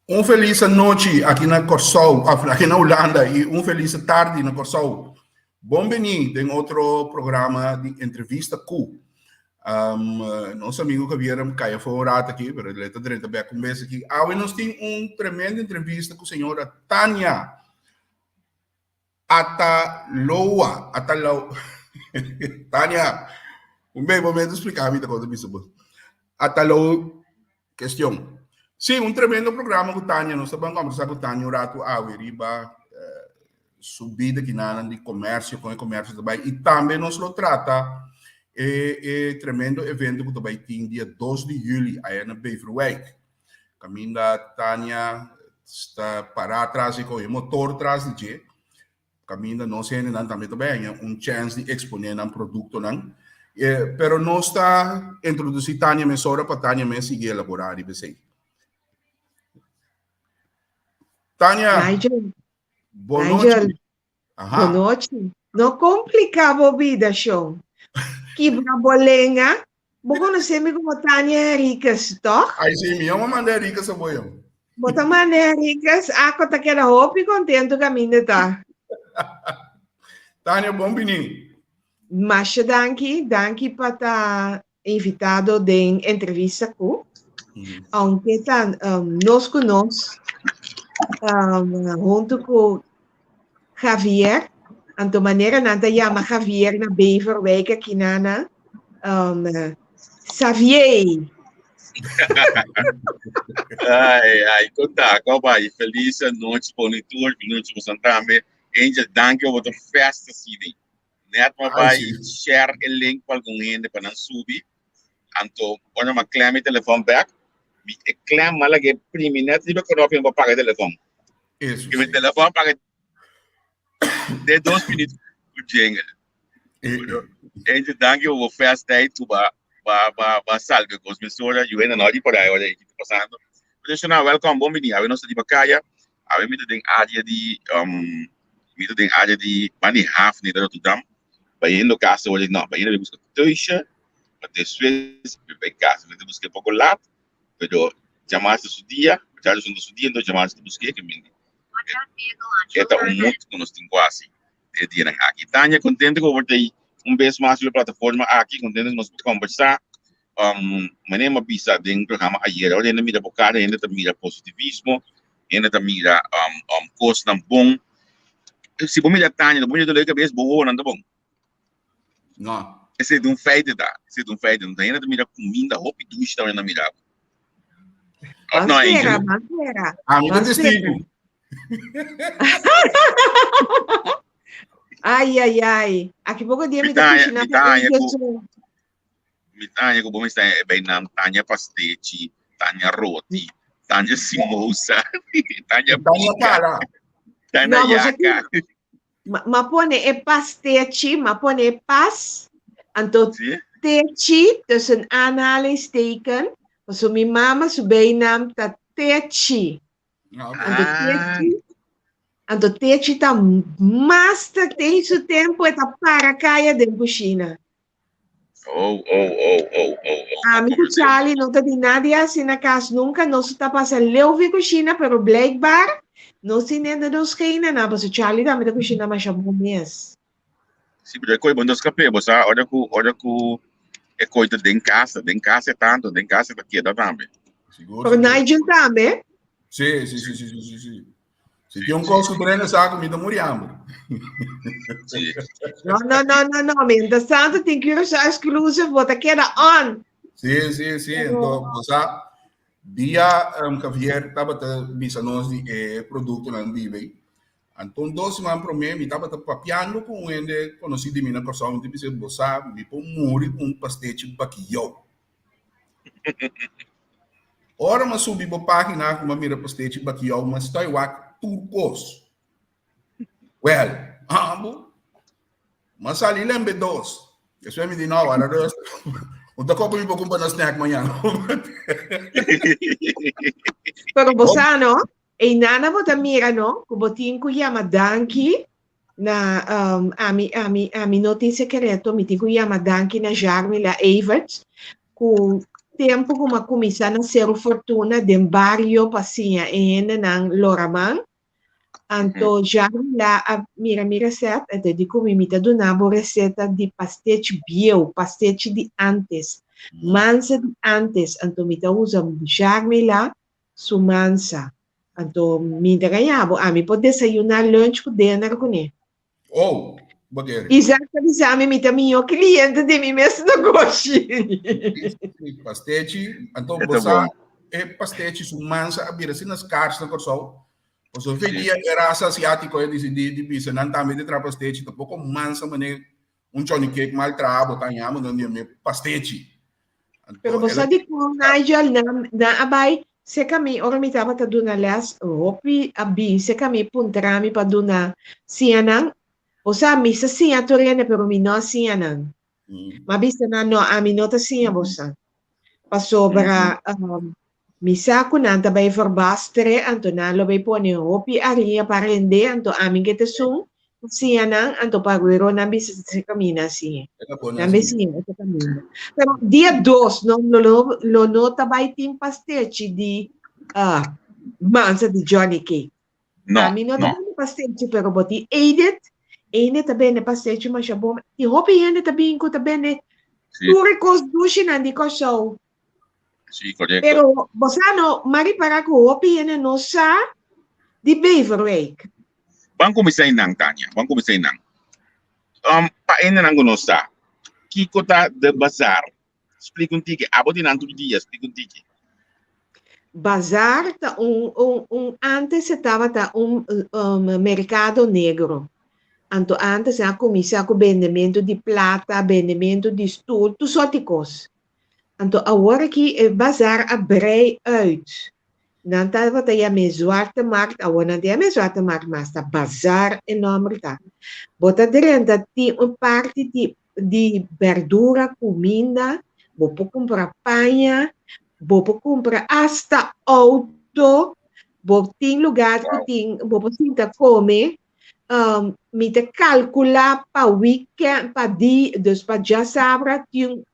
Un felis anochi aki na Kòrsou, òf aki na Hulanda i un felis tardi na Kòrsou. Bon bini den otro programa di Entrevista Ku. Nos amigo Javier a kai afó un rato aki, pero el ta drenta bèk un bes aki. Awe nos tin un tremendo entrevista ku señora Tania Ataloa. Atalo Tania, un bes bo mester splika mi ta kon ta bisa bo. Atalo Kestion. Sí, un tremendo programa ku Tania. Nos ta ban kombersá ku Tania un ratu awe riba su bida kinanan di komersio, kon e komersio ta bai. I tambe nos lo trata e e tremendo evento ku ta bai tin dia dos di yüli aya na Beverwijk. Kaminda Tania sta pará tras di ku e motor tras di dje. Kaminda nos hendenan tambe ta bai haña un chèns di eksponé nan produktonan. Pero nos ta introdusí Tania mesora pa Tania mes sigui elaborá riba esei. Tania, Nigel, bon Nigel, nochi. Aha. bon nochi. No kompliká bo bida, shon. Kibra bo lenga. Bo konosé mi komo Tania Henriquez, tòg? Ai sí, mi yama manda Henriquez a bo yam. Bo ta manda Henriquez, ako ta keda hopi kontentu kaminda ta. Tania, bon bini. Masha danki, danki pa ta invitado den entrevista ku. Aunke ta um, nos ku nos, um, huntu ku Javier, anto manera nan ta yama Javier na Beverwijk aki nana, um, Xavier. Ai, ai, conta, ko bai. Feliz noite, bom tour, noite, você também. Angel, dank je, wat een festa, Sini. Net maar bai share e link pa algun hende pa nan subi. Anto, ora ma klem mi telefon back, mi e klem ma lag'é primi net riba knopje pa paga e telefon. Eso I mi sí. telefon paga de dos minuut ku jingle. Eh, Pero, eh. Angel, dank je bo fast tijd ku ba ba ba ba salve kos mesora. Yu hende no di por ahí ora ki ta pasando. Pero shona, welkom, bon bini. Awe nos ta riba kaya. Awe mi ta den área di um, Mi ta den área di banda di haf na Rotterdam, bayendo kas awor no, bayendo bai buska thuisje, pa despues mi bai kas. Mi ta buska poko lat, pero djamas ta su dia, djadusun ta su dia, enton djamas ta busk'é ke mi e ta un mut ku nos tin ku hasi e dianan aki. Tania, kontento ku bo por ta ei un bes mas riba e plataforma aki, kontento ku nos por kombersá. Manera mi a bisa den programa ayera, ora hende mira bo kara, hende ta mira positivismo, Hende ta mira kosnan bon. Si bo mira Tania, bo mira dolor di kabes, bo wowonan ta bon. No. Esei ta un feite ta. Esei ta un feite. Nta hende ta mira kuminda hopi dushi ta na mira bo. Of Ban no, spera, Angel? ban spera. Ami ta Ban spera. testigo. Ai, ai, ai. Aki poko dia Mi mi ta ta haña, kushiná mi ta pa haña Angel ku so. Mi Tania ku bo mester e bay nam Tania pastechi, Tania roti, Tania simosa, Tania Tania pika, kara. Tania No, bo sa yaka. ki ma, ma pone e pastechi, ma pone e pas, anto Sí? techi tussen aanhalingsteken, paso mi mama su bijnaam ta Techi. Ah, ok. Anto Ah, Techi, anto Techi ta master den su tempo e ta para kaya den kushina. Oh, oh, oh, oh, oh, oh. Ami ku Charlie no ta di nada di hasi na kas nunka. Nos ta pasa leu vi kushina, pero blijkbaar nos tin nende nos gene nan, pasobra Charlie tambe ta kushina masha bon mes. Sí, pero e koi bon ta skap'é, bo sa, ora ku, ora ku e koi ta den kas, den kas e tantu, den kas e ta keda tambe. Sigur, Pero sigur. Nigel tambe. Sí, sí, sí, sí, sí, sí, sí. Si tin un kos ku Brenda sa ku mi ta muri hamber. Sí. No, no, no, no, no. Mientras tanto tin Curaçao exclusive, bo ta keda on. Sí, sí, sí. Pero Entonces, o sea, dia um, Javier tabata bisa nos di e productonan di eBay. Anto dos siman promé mi tabata papiando ku un hende konosí di mi na Kòrsou, mi ta bisa, bo sa, mi por muri ku un pastechi bakiyou. Ora m'a subi bo página ku m'a mira pastechi bakiyou, m'a stoi wak tur kos. Wèl, amo, m'a sali lembe dos. Despues mi di, no, awor rust. Un ta kopo mi por kumpra na snack mañana. Pero bo sa no, Einana bo ta mira no, ku bo tin ku yama danki na um, ami, ami, ami no tin sekreto, mi tin ku yama danki na Jarmila Everts, ku Tempu ku mi a kuminsá na Seru Fortuna den bario pa siña e hendenan lora man, anto Jarmila a mira mi resèt, e ta di ku mi, mi ta duna bo reseta di pastechi bieu, pastechi di ántes, mansa di ántes, anto mi ta usa Jarmila su mansa. Anto mi ta gaña bo, ami por desayuná, lunch ku dinner kuné. Oh, bo kere. Isaac ta bisa mi, mi ta mihó cliente di mi mes negoshi. Pastechi, anto E bo ta sa, bon. e pastechi su mansa a bira asina skars na Kòrsou. Pasobra fe dia e rasa asiátiko e disidí di bisa nan tambe ta traha pastechi, tampoko mansa manera un Johnny Cake mal traha bo ta haña bo nan di e pastechi. Anto Pero bo el sa a dikon, Nigel, nan, nan a bai serka mi ora mi tabata duna les, hopi a bin serka mi puntra mi pa duna siña nan. Bo sa, mi sa siña tur hende, pero mi no a siña nan. M'a bisa nan, no, ami no ta siña boso. Pasobra mi sa ku nan ta bai verbastere, anto nan lo bai pone hopi ariña pa rende, anto ami ke ta esun ku siña nan, anto pa guero nan bisa ta kaminda asiña. Nan bai siña e ta kaminda. Pero dia dos no lo lo no ta bai tin pastechi di mansa di Johnny Cake. No, Ami no ta no. bende pastechi, pero bo tin Edith. Edith ta bende pastechi masha bon. Tin hopi hende ta bin ku ta bende Sí. tur e kos dushinan di Kòrsou. Sí, korekto. Pero bo sa no, m'a ripará ku hopi hende no sa di Beverwijk. Ban kuminsá einan, Tania. Ban kuminsá einan. Um, pa hendenan ku no sa, kiko ta de bazaar? Splika un tiki. Abo di nan tur dia, splika un tiki. Bazaar ta un, un, un, antes e tabata un, um, mercado negro. Anto antes nan a cuminsa cu bendemento di plata, bendemento di stoel, tur soort di cos. Anto awor aki e bazaar a brei uit. Nan tabata yam'é Zwarte Markt, awor nan ta yam'é Zwarte Markt mas, ta bazaar e nomber ta. Bo ta drenta tin un parti di di berdura, kuminda, bo por kumpra paña, bo por kumpra asta outo, bo tin lugar ku tin, bo por sinta kome. Um, mi ta kalkulá pa weekend, pa di, dus pa djasabra tin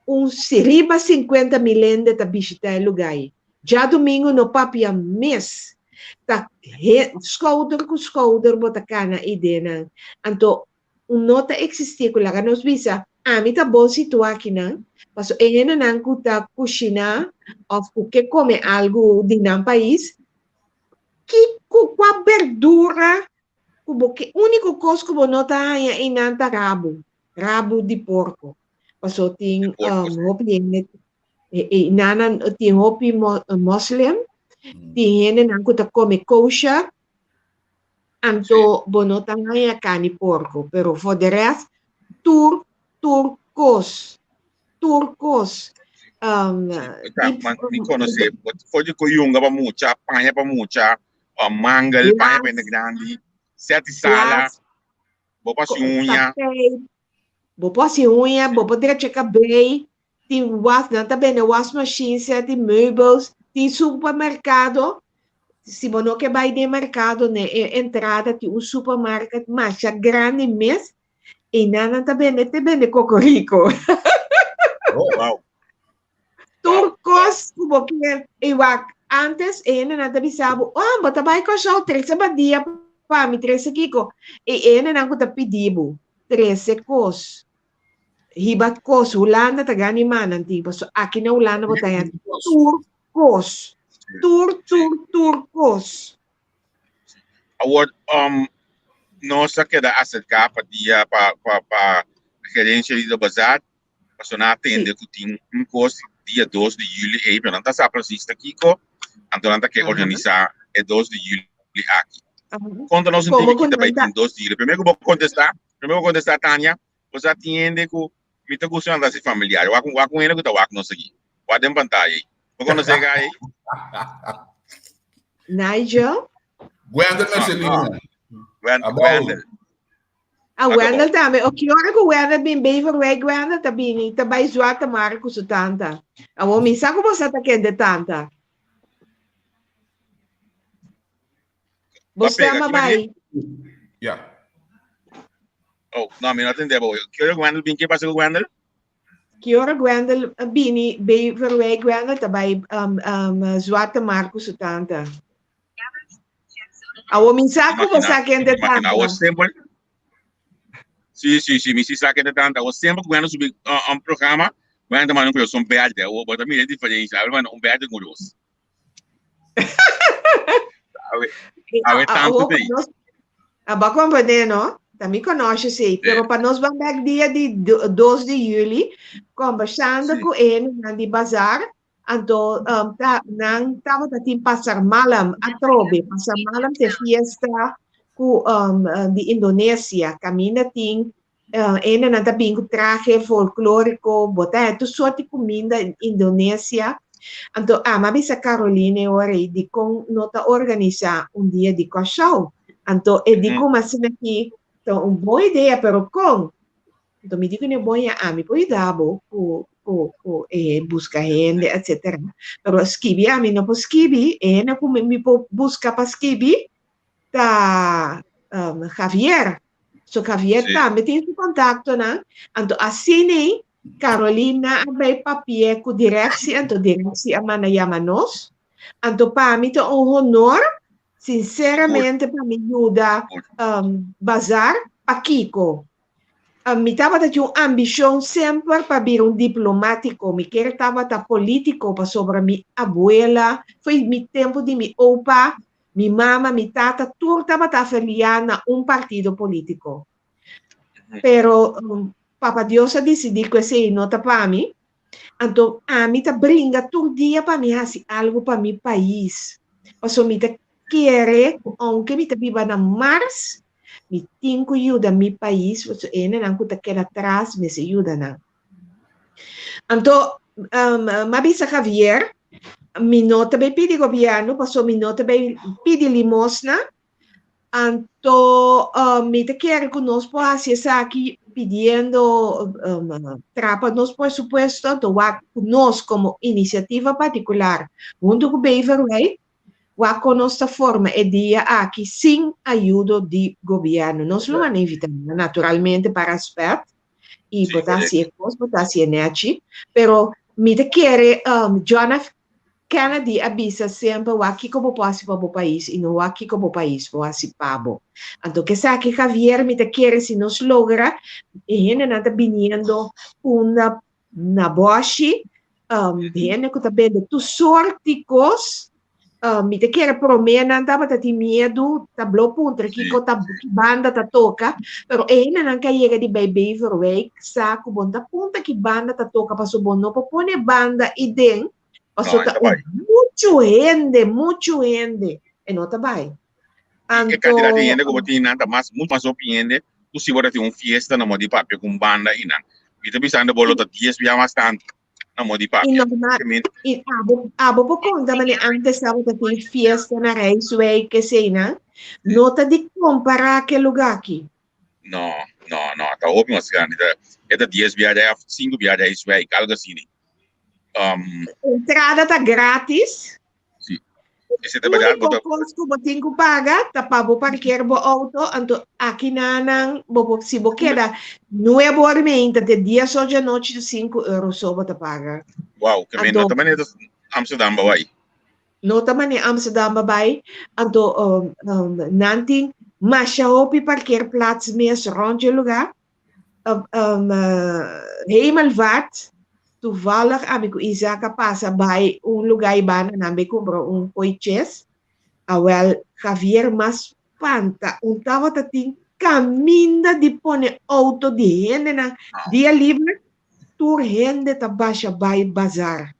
un riba 50 mil hende ta bishitá e lugá ei. Djadumingu no papia mes. Ta he, skouder ku skouder bo ta kana idenan. Anto un no ta existi cu laga nos bisa ami ta bon situa akinan paso e hendenan cu ta cushina of cu ke come algo di nan pais kico cua berdura cu bo ke unico cos cu bo no ta haya eynan ta rabo rabo di porco paso tin hopi hende eynan tin hopi moslim tin hendenan cu ta come kosher Anto bo no ta haña kani porko, pero for de rest tur tur kos, tur kos. Um, sí, man, mi konosé, for di koyunga pa mucha, paña pa mucha, mangel, paña pa hende grandi, seti sala, bo pa hasi uña. Bo por hasi uña, bo por drecha kabei, tin was, nan ta bende wasmachine, set di meubels, tin supermercado. Si bo no ke bai den mercado, ne e entrada tin un supermarket masha grandi mes, y nan nan ta bende, te bende cocorico. Oh, wow. Tur kos ku bo kier. I wak, antes e hendenan ta bisa bo, oh, bo ta bai Kòrsou, trese badia pa mi, trese kiko. I e hendenan ku ta pidi bo, trese kos. Hiba kos. Hulanda ta gana i mannan tin, pasobra aki na Hulanda bo ta haña tur kos. Tur, tur, tur kos. Awor, um, nos a keda aserká pa dia pa, pa, pa gerencia di de bazaar, pasobra nan a tende ku tin un kos dia dos di juli ei, pero nan ta sa precies ta kiko, anto nan ta ke organisá e dos di juli aki. Konta nos un tiki ki ta bai tin dos di juli. Primero ku bo kontestá, primero ku bo kontestá Tania, bo sa tin hende ku mi ta gusta nan ta hasi familiar. Wak wak un hende ku ta wak nos aki. Wak den pantaya ei. Bo konosé e guy ei? Nigel? Wendel Mercelina. Wendel. A Wendel tambe. O ki ora ku Wendel bin Beverwijk, Wendel ta bini, ta bai Zwarte Markt ku su tanta. Awor mi sa ku bo sa ta kende tanta. Bo stem a bai. Ja. Oh, no, mi no atende bo. Ki ora Wendel bin? Ke pasa ku Wendel? Ki ora Gwendel a bini Beverwijk, Gwendel ta bai um, um, Zwarte Mark ku su tanta. Awo mi sa ku bo sa ken te tanta. Awo semper. Sí, sí, sí, mi sí sa ken te tanta. Awo semper ku Gwendel subi un programa, Gwendel ta manda un corazón berde. Awo bo ta mira e diferencia. Awe manda un berde ku un roos. Awe, awe tanto te. Aba comprende, no? Ta mi conoce sí, pero pa nos ban back dia di 2 di juli, conversando sí. cu e di bazar, anto um, ta, nan tabata tin pasar malam atrobe, pasar malam te fiesta cu um, di Indonesia, caminda tin Ene nan ta bin ku trahe folklóriko, bo ta haña tur sorti kuminda Indonesia. Anto ami a bisa Caroline e ora ei dikon no ta organisá un dia di Kòrsou. Anto e di kuma asina aki ta un bon idea, pero kon? Anto mi di kuné, bon ya ami por yuda bo ku ku ku e buska hende etcetera. Pero skibi ami no por skibi, e hende ku mi por buska pa skibi ta Javier. So Javier sí. tambe tin su contactonan. Anto asina Carolina a bay papia cu directie, anto directie a manda yama nos. Anto pa mi ta un honor, sinceramente pa mi yuda um, bazar pa Kiko. Um, mi tabata tin un ambicion semper pa bira un diplomatico. Mi kier tabata politico pasobra mi abuela, foi mi tempo di mi opa, Mi mama, mi tata, tur tabata afiliá na un partido polítiko. Pero um, Papa Dios a disidí ku esei no ta pa mi. Anto ami ta bringa tur dia pa mi hasi algu pa mi pais. Pasobra mi ta kere ku ounke mi ta biba na Mars, mi tin ku yuda mi pais, pasobra e hendenan ku ta keda tras mester yuda nan. Anto, um, m'a bisa Javier, mi no ta bay pidi gobierno, paso mi no ta bay pidi limosna. Anto, um, mi ta kere ku nos por hasi esaki pidiendo um, trapa nos presupuesto, anto wak ku nos komo inisiativa partikular huntu ku Beverwijk, wak kon nos ta forma e dia aki sin ayudo di gobierno. Nos lo manda invita naturalmente pa respet, i bo ta hasi e kos, bo ta hasi e nechi, pero mi ta kere um, John F. Kennedy a bisa semper wak kiko bo por hasi pa bo pais i no wak kiko bo pais por hasi pa bo. Anto kesaki Javier mi ta kere si nos logra e hendenan ta biniendo unda na boshi, um, hende ku ta bende tur sorti kos, um, mi ta kere promé nan tabata tin miedu, ta blo puntra kiko ta ki banda ta toka, pero e hendenan ku a yega di bai Beverwijk sa ku bo no ta punta ki banda ta toka pasobra bo no por pone banda i den, pasobra ta un muchu hende, muchu hende, e no ta bai. E kantidat di hende ku bo tin nan ta mas muchu mas hopi hende ku si bo ta tin un fiesta na mo di papia ku un banda i nan. Mi ta bisando bo lo ta dies bia mas tantu na mo di I papia. normal, Te min i abo, abo por konta manera antes tabata tin fiesta na Rijswijk eseinan, no ta di kompará ku e lugá aki. No, no, no, ta hopi mas grandi. Ta, e ta dies bia dai of sinku bia Rijswijk, algo asina. Um, Entrada ta gratis. Sí. Ese ta verdad, Único kos ku bo tin ku paga ta pa bo parkeer bo auto, anto aki nanan bo por, si bo keda nuebe ora meinta te dies or dje anochi ta sinku euro so bo ta paga. Wow, ke men no ta manera Amsterdam ba bai. No ta manera Amsterdam ba bai, anto um, um, nan tin masha hopi parkeerplaats mes rond dje lugar. Um, Hemelvaart, toevallig ami ku Isaac a pasa bai un lugá i banda nan bai kumpra un koiches. Awel, Javier mas spanta, un tabata tin kaminda di pone outo di hendenan dia liber, tur hende ta basha bai bazar.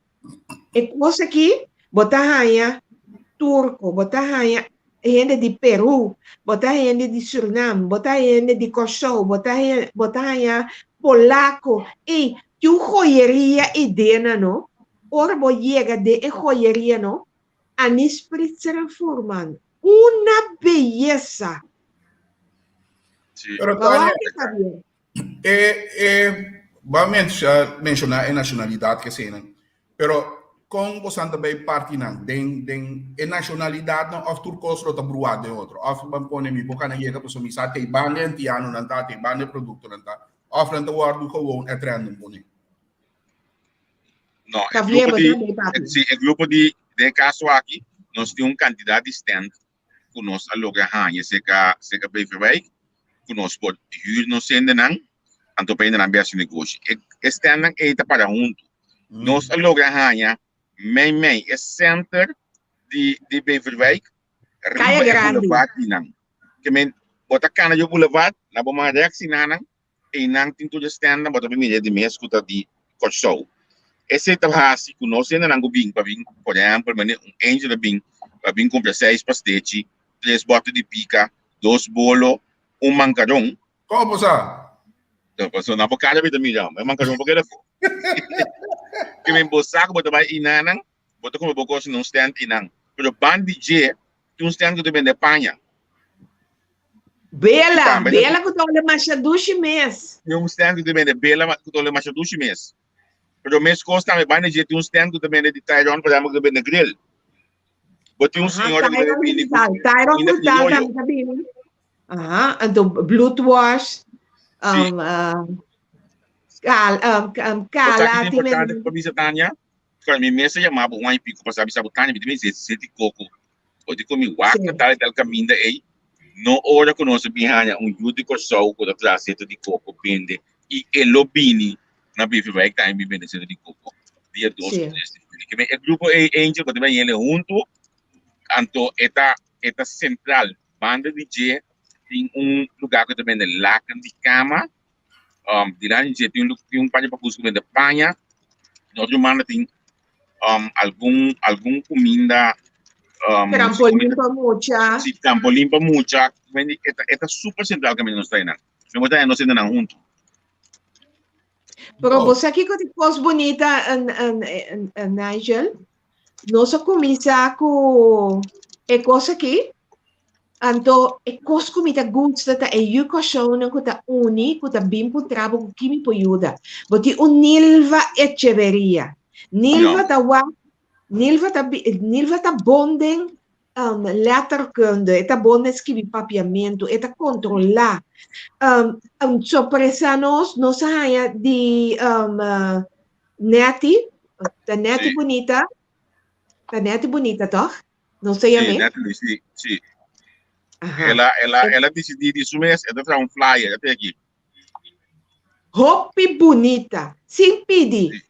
E kos aki bo ta haña turko, bo ta haña hende di Peru, bo ta hende di Surinam, bo ta hende di Kòrsou, bo ta bo ta haña polako. Ey, tin un joyeria ei den no. Ora bo yega den e joyeria no, Annie Spritzer en Furman, una beyesa. Sí. Pero Ba Tania, wak Javier. e, e, ba menshoná e nashonalidat ke eseinan. Pero kon bosan ta bai partinan den den e nashonalidatnan òf tur kos lo ta bruá den otro? Òf ban pone mi boka na yega pasobra mi sa te banda e antianonan ta, te banda e produktonan ta, òf nan ta wòrdu gewoon at random pone? No, e grupo di, si, e grupo di, den caso aki, nos tin un cantidad di stand ku nos a logra haña serka serka Beverwijk, ku nos por huur nos hendenan, anto pa hendenan bin hasi negoshi. E, e standnan ei ta para huntu. Nos a logra haña mei mei e center di di Beverwijk Kaya riba e grandi. boulevard di nan. Ke men, bo ta kana yo boulevard, na bo man rechts di nan, Einan tin tur e stèndnan bo ta bin mira di mes ku ta di Kòrsou. Esei ta hasi ku nos hendenan ku bin pa bin, por ehèmpel manera un Angel a bin pa bin kumpra seis pastechi, tres bòter di pika, dos bolo, un mankaron. Kon bo sa? Pasobra nan por kada bin ta mira, e mankaron por keda afó. Ke men bo sa ku bo ta bai einanan, bo ta kumpra bo kos na un stènd einan. Pero ban di dje tin un stènd ku ta bende paña. Bela, tambe bela ku ta ole masha dushi mes. Tin un stand ku ta bende bela ku ta ole masha dushi mes. Pero mes kos tambe banda dje tin un stand ku ta bende di Tyron, por ejemplo, ku ta bende grill. Bo tin un señora ku ta bende ku Tyron Frutal tambe ta bini. Aha, anto bloedworst. Um, uh, kal, um, um, kala. Bo sa importante pa bisa Tania? Kòrda mi mes a yama bo un aña i piko pasá bisa bo Tania mi ta bin zet di koko. Bo di ku mi wak na tal i tal kaminda ei, no ora ku nos a bin haña un yu di Kòrsou ku ta traha seta di koko bende i e lo bini na Beverwijk tambe bin bende seta di koko dia dos o tres di juli. Kimen e grupo ei Angel bo ta bin hañ'el huntu anto e ta e ta sentral banda di dje tin un lugá ku ta bende laken di kama um dilanti di dje tin un tin un paña pakus ku bende paña na otro banda tin um, algun algun kuminda um, trampolin pa mucha. Si, trampolin pa mucha. Eta, eta super central kaminda nos ta einan. Mi bo ta nos nan huntu. Pero bo sa kiko di kos bonita, Nigel? Nos a kuminsá ku e kos aki, anto e kos ku mi ta gusta ta e yu kòshounan ku ta uni, ku ta bin puntra bo ku ki mi por yuda. Bo tin un Nilva Echeverria. Nilva ta wak, Nilva ta Nilva ta bon den um, letterkunde, e ta bon den skibi papiamentu, e ta kontrolá. Um, um, sorpresa nos, nos a haña di um, uh, Netty, ta Netty bunita, ta Netty bunita toch? No sé Sí, Netty, sí, sí. Ajá. Ela, ela, ela decidí di su mes, ela trae un flyer, ela aquí. Hopi bunita, sin pidi. Sí.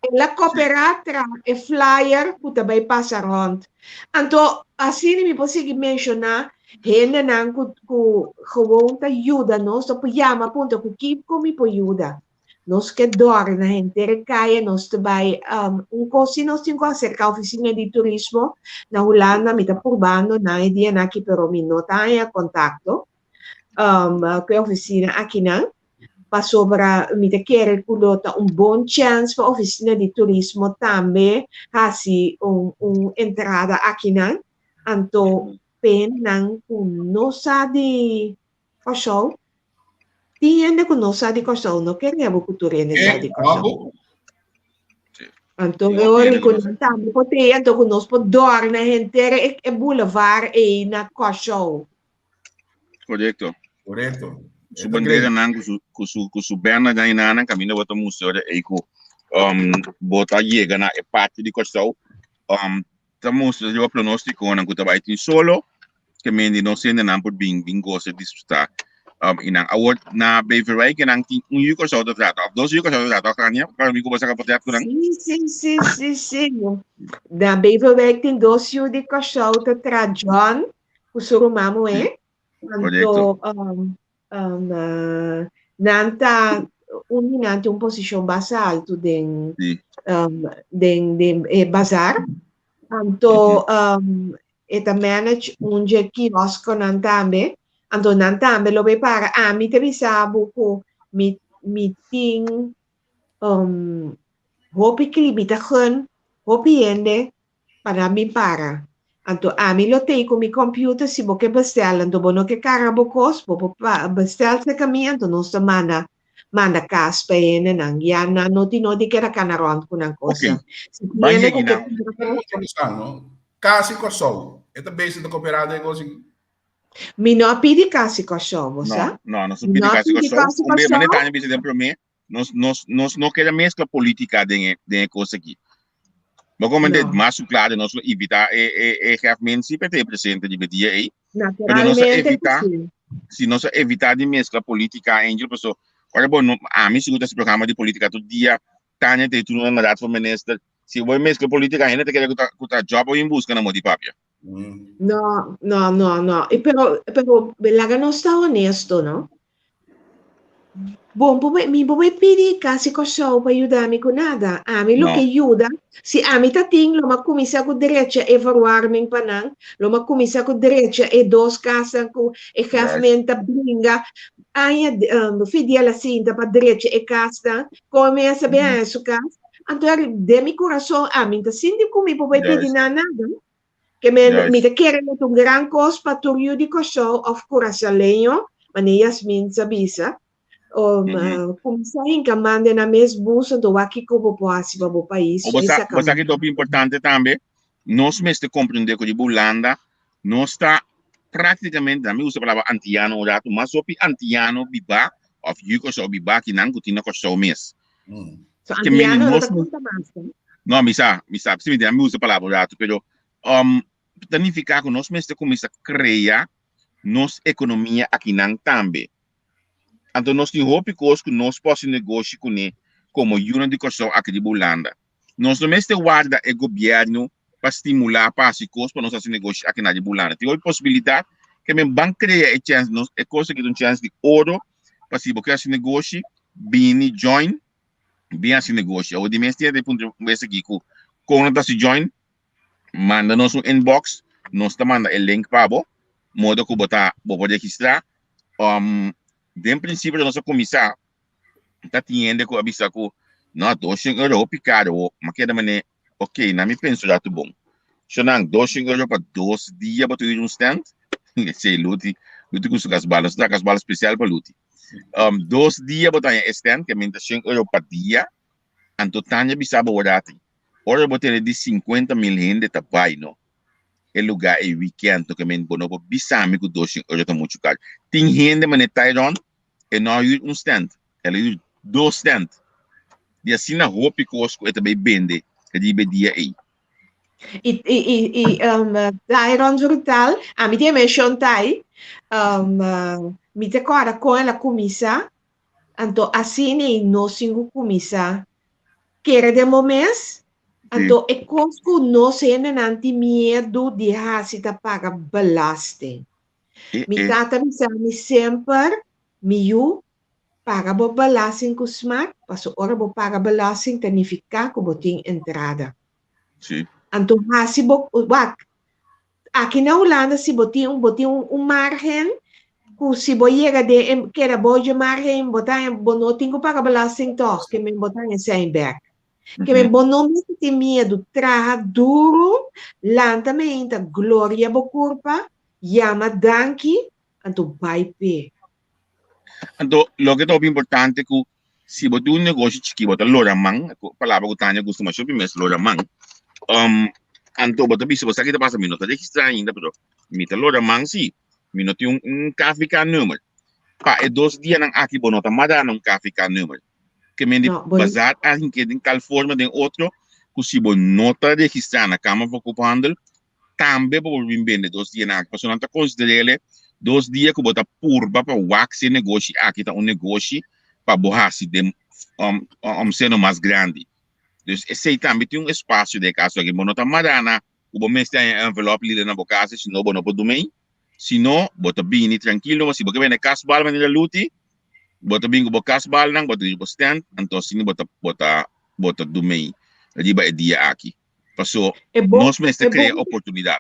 Ela coopera tra e flyer ku ta bai pasa rond. Anto, asina mi por sigui menciona hendenan ku, ku gewoon ta yuda nos, ta por yama puntra ku kiko mi por yuda. Nos ke dòrna henter e kaya, nos ta bai um, un kos si nos tin ku aserká ofisina di turismo na Hulanda, mi ta purbando nan e dianan aki, pero mi no ta haña kontakto um, ku e ofisina akinan, pasobra mi ta kere ku lo ta un bon chèns pa ofisina di turismo tambe hasi un, un entrada akinan, anto pennan ku no sa di Kòrsou. Tin hende ku no sa di Kòrsou, no kere bo ku tur hende sa di Kòrsou. Anto e ora ku nan tambe por tei, anto ku nos por dòrna henter e, e boulevard ei na Kòrsou. Korekto. Korekto. Su bandera nan ku su ku su ku su banner nan nan kaminda bo ta mustra ora ei ku um, bo ta yega na e parti di Kòrsou. Um, ta mustra riba pronóstikonan ku ta bai tin solo, ke men di nos hendenan por bin bin gosa disfrutá um, i nan. Awor na Beverwijk nan tin un yu Kòrsou ta trata, òf dos yu Kòrsou ta trata, òf Tania? Para mi ku bo saka portrèt ku nan. Sí, sí, sí, sí, sí. Na Beverwijk tin dos yu di Kòrsou ta tra John ku su ruman muhé. Korekto. Anto um, um, uh, nan ta un di nan tin un posishon basta altu den Sí. um, den den e bazar. Anto um, e ta manage un dje kioskonan tambe. Anto nan tambe lo bay para. Ami ta bisa bo ku mi mi tin um, hopi kli mi ta gun hopi hende pa nan bin para. Anto ami lo tei ku mi computer si bo ke bestel anto bo no ke karga bo kos bo por bestel serka mi anto nos ta manda manda kas pa e hendenan. Ya nan no tin no di keda kana rònt ku nan kosnan. Ok. Si tin Ban hende yegi ku ke nan. kumpra kos. No? Kasi Kòrsou. E ta bezig ta koperá den kos aki. Mi no a pidi kasi Kòrsou, bo No, sa? no, nos no Mi pidi no a kasi pidi Kòrsou. kasi Un be, mane Kòrsou. Tania bisa den promé. Nos nos nos no keda mezcla política den e den e cosa aquí. Bo comprende No. mas su claro nos lo invita e e e chef Mensi pa te presente di dia ei. Pero nos a Naturalmente que evita sí. si nos a evita di mezcla política Angel paso ora bo no ami sigur ta hasi programa di política tur dia Tania te tur na raad van minister si bo mezcla política hende ta kere ku ta ku ta job bo busca na mo di papia. No, no, no, no. E pero, pero laga nos ta honesto, no? Bon, bo mi bo pidi kasi Kòrsou pa yuda mi ku nada. Ami lo No. ke yuda, si ami ta tin, lo m'a kuminsá ku drecha e verwarming pa nan, lo m'a kuminsá ku drecha e dos kasnan ku e Juist. geafment ta bringa. Aña, um, Fidel a sinta pa drecha e kasnan, kon mi a sabi haña su kas. Anto den mi kurason ami ta sinti ku mi por bai pidi Juist. nan nada. Ke men, mi Juist. ta kere lo ta un gran kos pa tur yu di Kòrsou òf kurasaleño, manera Yasmin sa bisa, um, kuminsá hinka man den nan mes bus anto wak kiko bo por hasi pa bo pais. O bo sa, Esaki bo sa ki ta hopi importante tambe? Nos mester komprendé ku riba Hulanda nos ta práktikamente, mi usa palabra antiano un ratu, mas hopi antiano bibá òf yu Kòrsou bibá kinan ku tin na Kòrsou mes. So Ke meni antiano no nos ta konta mas, no? No, mi sa, mi sa. Si mi mi usa palabra un ratu, pero um, ta nifiká ku nos mester kuminsá krea nos ekonomia akinan tambe. Anto nos tin hopi kos ku nos por hasi negoshi kuné komo yunan di Kòrsou aki riba Hulanda. Nos no mester warda e gobièrnu pa stimulá pa hasi kos pa nos hasi negoshi aki na riba Hulanda. Tin hopi posibilidat ke men ban krea e chèns. Nos e kos aki ta un chèns di oro pa si bo ke hasi negoshi bini join bin hasi negoshi. Awor di mes tin e puntra mes aki ku kon nan ta hasi join, manda nos un inbox, nos ta manda e link pa bo, modo ku bo ta bo por registrá. Um, den prinsipio nos a kuminsá ta tin hende ku a bisa ku no, 200 euro hopi karo, wo ma keda mane ok, na mi pensa ratu bon. Shonan, 200 euro pa dos dia bo ta huur un stand? Esei Luti, Luti ku su kasbal, nos ta traha kasbal spesial pa Luti. Um, dos dia bo ta haña e stand, ke minta 100 euro pa dia, anto Tania bisa bo ora Ora bo tene di 50 mil hende ta bai, no? E lugá e weekend, no ke men bo no por bisa mi ku 200 euro ta muchu karo. Tin hende mane Tyron, e no a huur un stand, el a huur dos stand. Di asina hopi kos ku e ta bai bende riba e dia ei. I, i, i, i um, Tyron Brutal, ami tin e menshon tai, um, uh, mi ta kòrda kon el a kuminsá, anto asina ei nos tin ku kuminsá kere den bo mes, anto e kos ku nos hendenan tin miedu di hasi ta paga belasting. Mi tata bisa mi semper, Mi yu, paga bo belasting ku smak, paso ora bo paga belasting ta nifiká ku bo tin entrada. Sí. Anto hasi bo, wak, aki na Hulanda si bo tin bo tin un margen ku si bo yega den e keda bou dje margen bo ta bo no tin ku paga belasting tòg, ke men bo ta haña sèn bèk. Ke men bo no mester tin miedu, traha duru, lanta meinta, gloria bo kurpa, Yama danki, anto bai p'e. Anto, loke ta hopi importante ku si bo tin un negoshi chikí bo ta lora man, palabra ku Tania gusta masha hopi mes, lora man. Um, anto bo ta bisa bo sa ki ta pasa, mi no ta registrá ainda, pero mi ta lora man sí. Mi no tin un, un KVK nummer. Pa e dos dianan aki bo no ta mara na un KVK nummer. Ke men di No, bo bazar a hinke den tal forma den otro ku si bo no ta registrá na Kamer van Koophandel, tambe bo por bin bende dos dianan aki, pasobra nan ta konsider'é dos dia ku bo ta purba pa wak si e negoshi aki ta un negoshi pa bo hasi den omseno mas grandi. Dus esei tambe tin un espasio den e kaso aki. Bo no ta mará na ku bo mester haña envelòp lila na bo kas, si no bo no por dum'ei. Si no, bo ta bini trankilo, ma si bo ke bende kasbal manera Luti, bo ta bin ku bo kasbalnan, bo ta riba bo stand, anto asina bo ta bo ta bo ta dum'ei riba e dia aki. Paso E bo, nos mester e crea bo, oportunidad.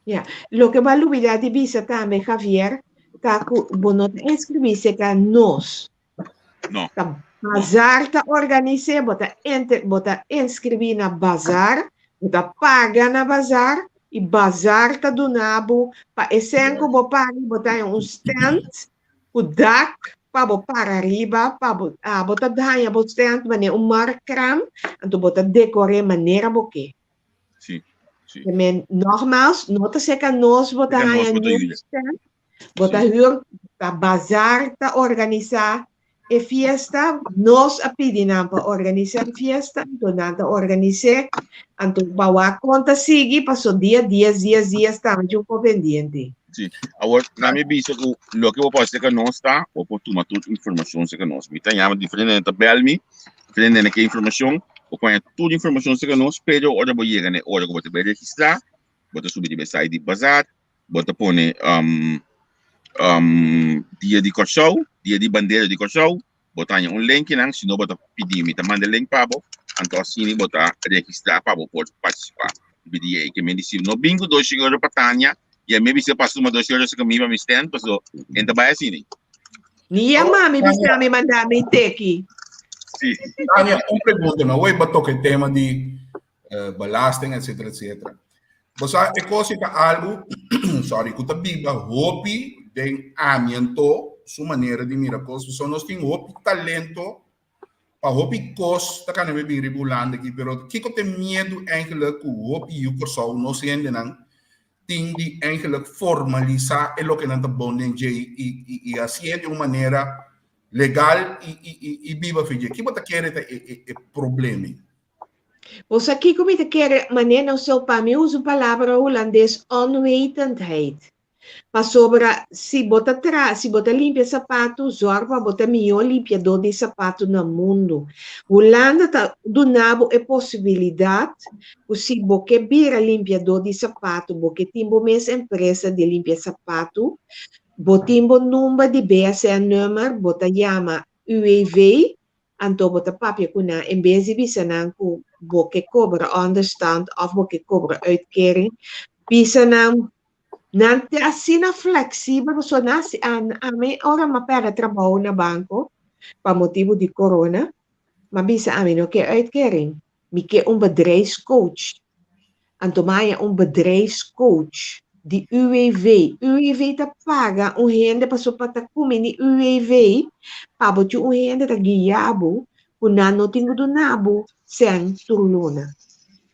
ja. Loke bo a lubida di bisa tambe, Javier, ta ku bo no ta inscribí cerca nos. No, Ta no. Bazar ta organis'é, bo ta enter, bo ta inscribí na Bazar, bo ta paga na Bazar, i Bazar ta duna bo pa e sèn ku bo paga, bo ta haña un stand ku dak pa bo para riba, pa bo, abo ta daña bo stand manera un markkraam, anto bo ta dekor'é manera bo ke. Sí, sí. Te men, nogmaals, no ta seka nos bo ta Seka nos haña bo ta niun yuda. stand, bo ta Sí. huur, ta bazar ta organisá. E fiesta, nos a pidi nan pa organisá e fiesta, anto nan ta organis'é, anto pa wak kon ta sigui, paso dia dies, dies, dies tambe dje un po pendiente. Sí. Awor, na mi bisa ku loke bo por hasi serka nos ta, bo por tuma tur informashon serka nos. Mi ta yama diferente hende ta bèl mi, diferente hende ke informashon, bo por haña tur informashon serka nos, pero ora bo yega na e ora ku bo ta bai registrá, bo ta subi riba e site di Bazaar, bo ta pone um, um, dia di Kòrsou, dia di bandera di Kòrsou, bo ta haña un linknan, si no bo ta pidi mi ta manda e link pa bo, anto asina bo ta registrá pa bo por partisipá riba e dia ei. Ke men di si no bin ku 2 euro pa Tania, i a mi bisa pa suma 2 euro serka mi pa mi stand, paso e ta bai asina. Ni yama mi bisa mi manda mi teki. Sí. Tania, un pregunta, no? Hoy ba toca e tema di belasting, etcétera, etcétera. Bo sa, e kos ta algu, sorry, ku ta biba hopi den amiento su manera di mira kos. So nos tin hopi talento pa hopi kos ta kana bin riba Hulanda aki, pero kiko ta e miedu eigenlijk ku hopi yu Kòrsou, nos hendenan, tin di eigenlijk formalisá e loke nan ta bon den dje i hasié di un manera legal i biba for dje? Ki bo ta kere ta e problema? Bo sa kiko mi ta kere manera no so pa mi usa un palabra hulandes onwetendheid. Pasobra si bo ta tra si bo ta limpia sapatu zorg pa bo ta mihó limpiadó di sapatu na mundu. Hulanda ta duna bo e posibilidat ku si bo ke bira limpiadó di sapatu bo ke tin bo mes empresa di limpia sapatu bo tin bo number di BSN nummer bo ta yama UWV Anto bo ta papia ku nan en bes di bisa nan ku bo ke kobra ònderstand òf bo ke kobra uitkering, bisa nan, nan ta asina fleksibel pasobra nan si ami ora mi a pèrdè trabou na banko pa motibu di korona, mi a bisa ami no ke uitkering, Mi ke un bedrijfscoach. Anto mi a haña un bedrijfscoach di UWV. UWV ta paga un hende pasobra pa ta kumindi UWV pa bo tin un hende ta guia bo ku nan no tin ku duna bo sèn tur luna.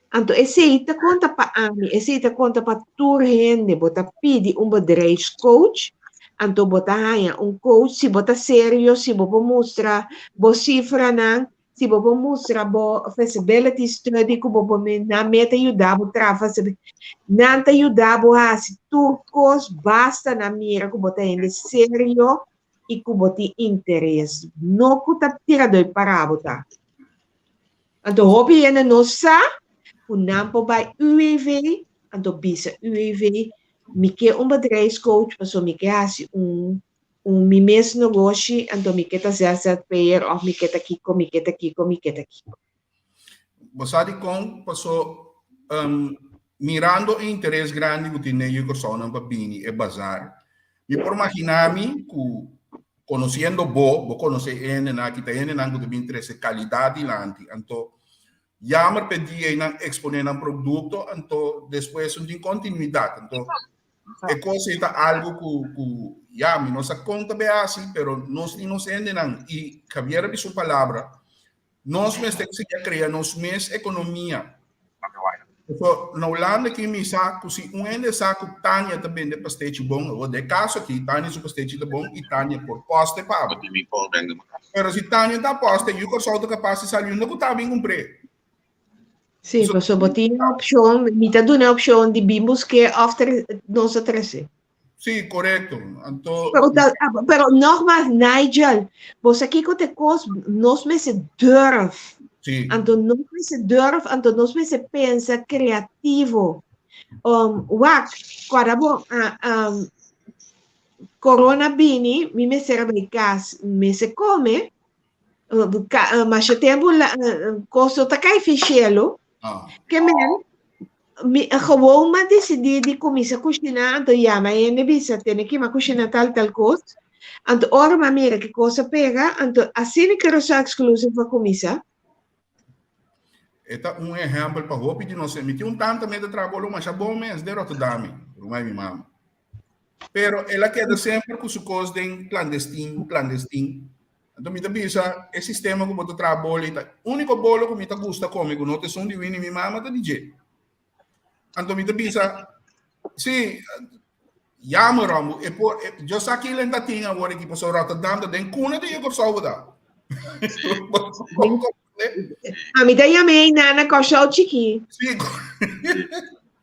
Anto esei ta konta pa ami, esei ta konta pa tur hende. Bo ta pidi un bedrijfscoach, anto bo ta haña un coach si bo ta serio, si bo por mustra bo sifranan, Si bo por mustra bo feasibility study ku bo por nan meta yuda bo traha feasibility, nan ta yuda bo hasi tur kos basta nan mira ku bo ta hende serio i ku bo tin interes, no ku ta tirador para bo ta. Anto hopi hende no sa ku nan por bai UWV, anto bisa UWV mi ke un bedrijfscoach pasobra mi ke hasi un un mi mes nogoshi, anto mi ke ta ZZP'er òf mi ke ta kiko, mi ke ta kiko, mi ke ta kiko. Bo sa dikon? Paso mirando e interes grandi ku tin den yu Kòrsounan pa bini e bazar, mi por maginá mi ku konosiendo bo, bo konosé e hendenan aki, ta hendenan ku ta bin trese kalidat dilanti. Anto jammer p'e dia ei nan eksponé nan produkto, anto despues no tin kontinuidat. Anto E kos ei ta algu ku ku ya mi no sa kon ta be hasi pero nos tin nos hendenan i Javier a bisa un palabra nos mester sigui a krea nos mes ekonomia. So na Hulanda ki mi sa ku si un hende sa ku Tania ta bende pastechi bon awor den e kaso aki Tania su pastechi ta bon i Tania por poste pa bo. Pero si Tania ta poste yu Kòrsou ta kapas di sali unda ku ta bin kumpr'é. Sí, pasobra bo tin e opshon, mi ta duna e opshon di bin busk'é òf nos ta trese. Sí, korekto. Anto. Pero, ta, ah, pero nogmaals, Nigel, bo sa kiko te kos, nos mester durf. Sí. Anto nos mester durf, anto nos mester pensa kreativo. Um, wak, kòrda bo, ah, um, corona bini, mi mester a bai kas, mester kome, Masha tempu kos no ta kai fi shelu. Ke men, mi gewoon m'a disidí di kuminsá kushiná, anto yama hende bisa tene ki m'a kushiná tal tal kos. Anto ora m'a mira ki kos a pega, anto asina Curaçao Exclusive a kuminsá. E ta un ehèmpel pa hopi di nos. Mi tin un tanta mi ta traha bolo masha bon mes den Rotterdam, ruman di mi mama. Pero el a keda semper ku su kos den klandestin, klandestin. Anto mi ta bisa e sistema ku bo ta traha bolo ei ta úniko bolo ku mi ta gusta kome ku no ta esun di Winnie mi mama ta di dje. Anto mi ta bisa, si, Jammer Rambo, e por, e, yo sa ki lenta tin awor aki, pasobra Rotterdam ta den kuna di Kòrsou ta. A mi ta yam'é nana Kòrsou chikí. Sí,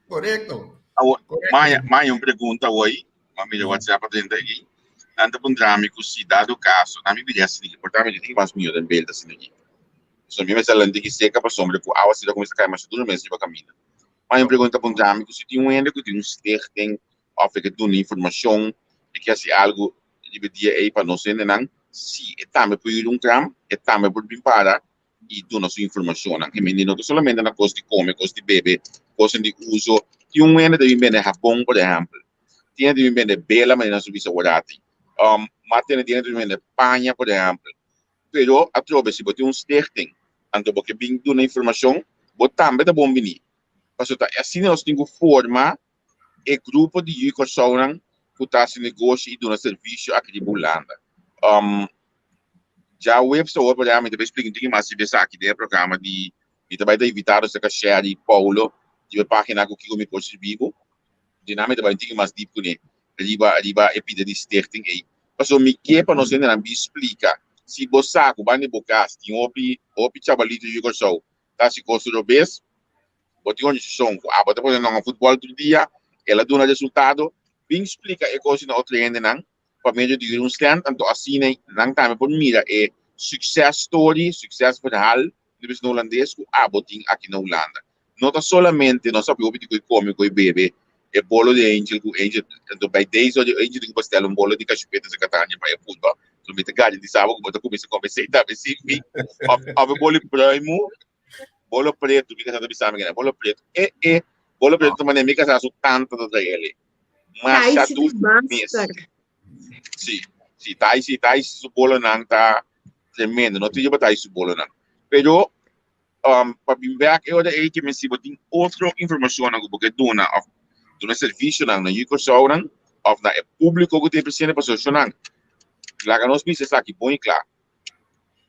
korekto. Awor, maya, maya un pregunta hoy, ma mira WhatsApp a drenta aki. Nan ta puntra mi ku si dado kaso, nan mi bira asina aki, por ta mi tin mas mihó den beeld asina aki. So mi mester lanta aki seka pasobra ku awa si ta kuminsá kai masha duro mes riba kaminda. Ma un pregunta puntra mi ku si tin un hende ku tin un stichting òf e ke duna informashon, e ke hasi algu riba e dia ei pa nos hendenan, si e tambe por yuda un kram, e tambe por bin para i duna su informashonnan. E mende no ta solamente na kos di kome, kos di bebe, kosnan di uso. Tin un hende ta bin bende habon, por ehèmpel. Tin hende ta bin bende bela, manera nan su bisa aworati. Mas tin hende ta bin bende paña, por ehèmpel. Pero atrobe si bo tin un stichting, anto bo ke bin duna informashon, bo tambe ta bon bini. Pasobra ta asina nos tin ku forma e grupo di yu Kòrsounan ku ta hasi negoshi i duna servisio aki riba Hulanda. Djaweps awor por ehèmpel mi ta bai splika un tiki mas riba esaki den e programa di mi ta bai ta invitado serka Sherry Paulo riba e página ku kiko mi por sirbi bo. Di nan mi ta bai un tiki mas dip kuné riba riba e pida di stichting ei. Pasobra mi ke pa nos hendenan bin splika si bo sa ku banda di bo kas tin hopi hopi chabalito yu Kòrsou ta hasi kos robes, bo tin organisashon ku abo ta pone nan a futbòl tur dia, el a duna resultado, bin splika e kos na otro hendenan pa medio di un stand, anto asina nan tambe por mira e success story, succes verhaal, di bisa na hulandes, ku abo tin aki na Hulanda. No ta solamente nos a hopi di koe kome, koe bebe, e bolo di Angel ku Angel, anto by days ora Angel tin ku pastel un bolo di kashupeta sa Catania pa e purba, so mi ta gadi di saba ku bo ta kuminsa kome esei tambe sin mi, of of e bolo di pruimu, bolo pretu, mi kasa ta bisa mi kende, bolo pretu, e e, bolo pretu ta manera mi kasa su tanta ta trae ele, masha Taisi dushi mes. master. Si, si, Taisi, Taisi su bolonan ta tremendo, no tin pa Taisi su bolonan, pero Um, pa bin bek e ora ei ke men si bo tin otro informashonnan ku bo ke duna òf duna servisionan na yu Kòrsounan òf na e públiko ku tin presente pasobra shonnan laga nos bisa esaki bon i kla.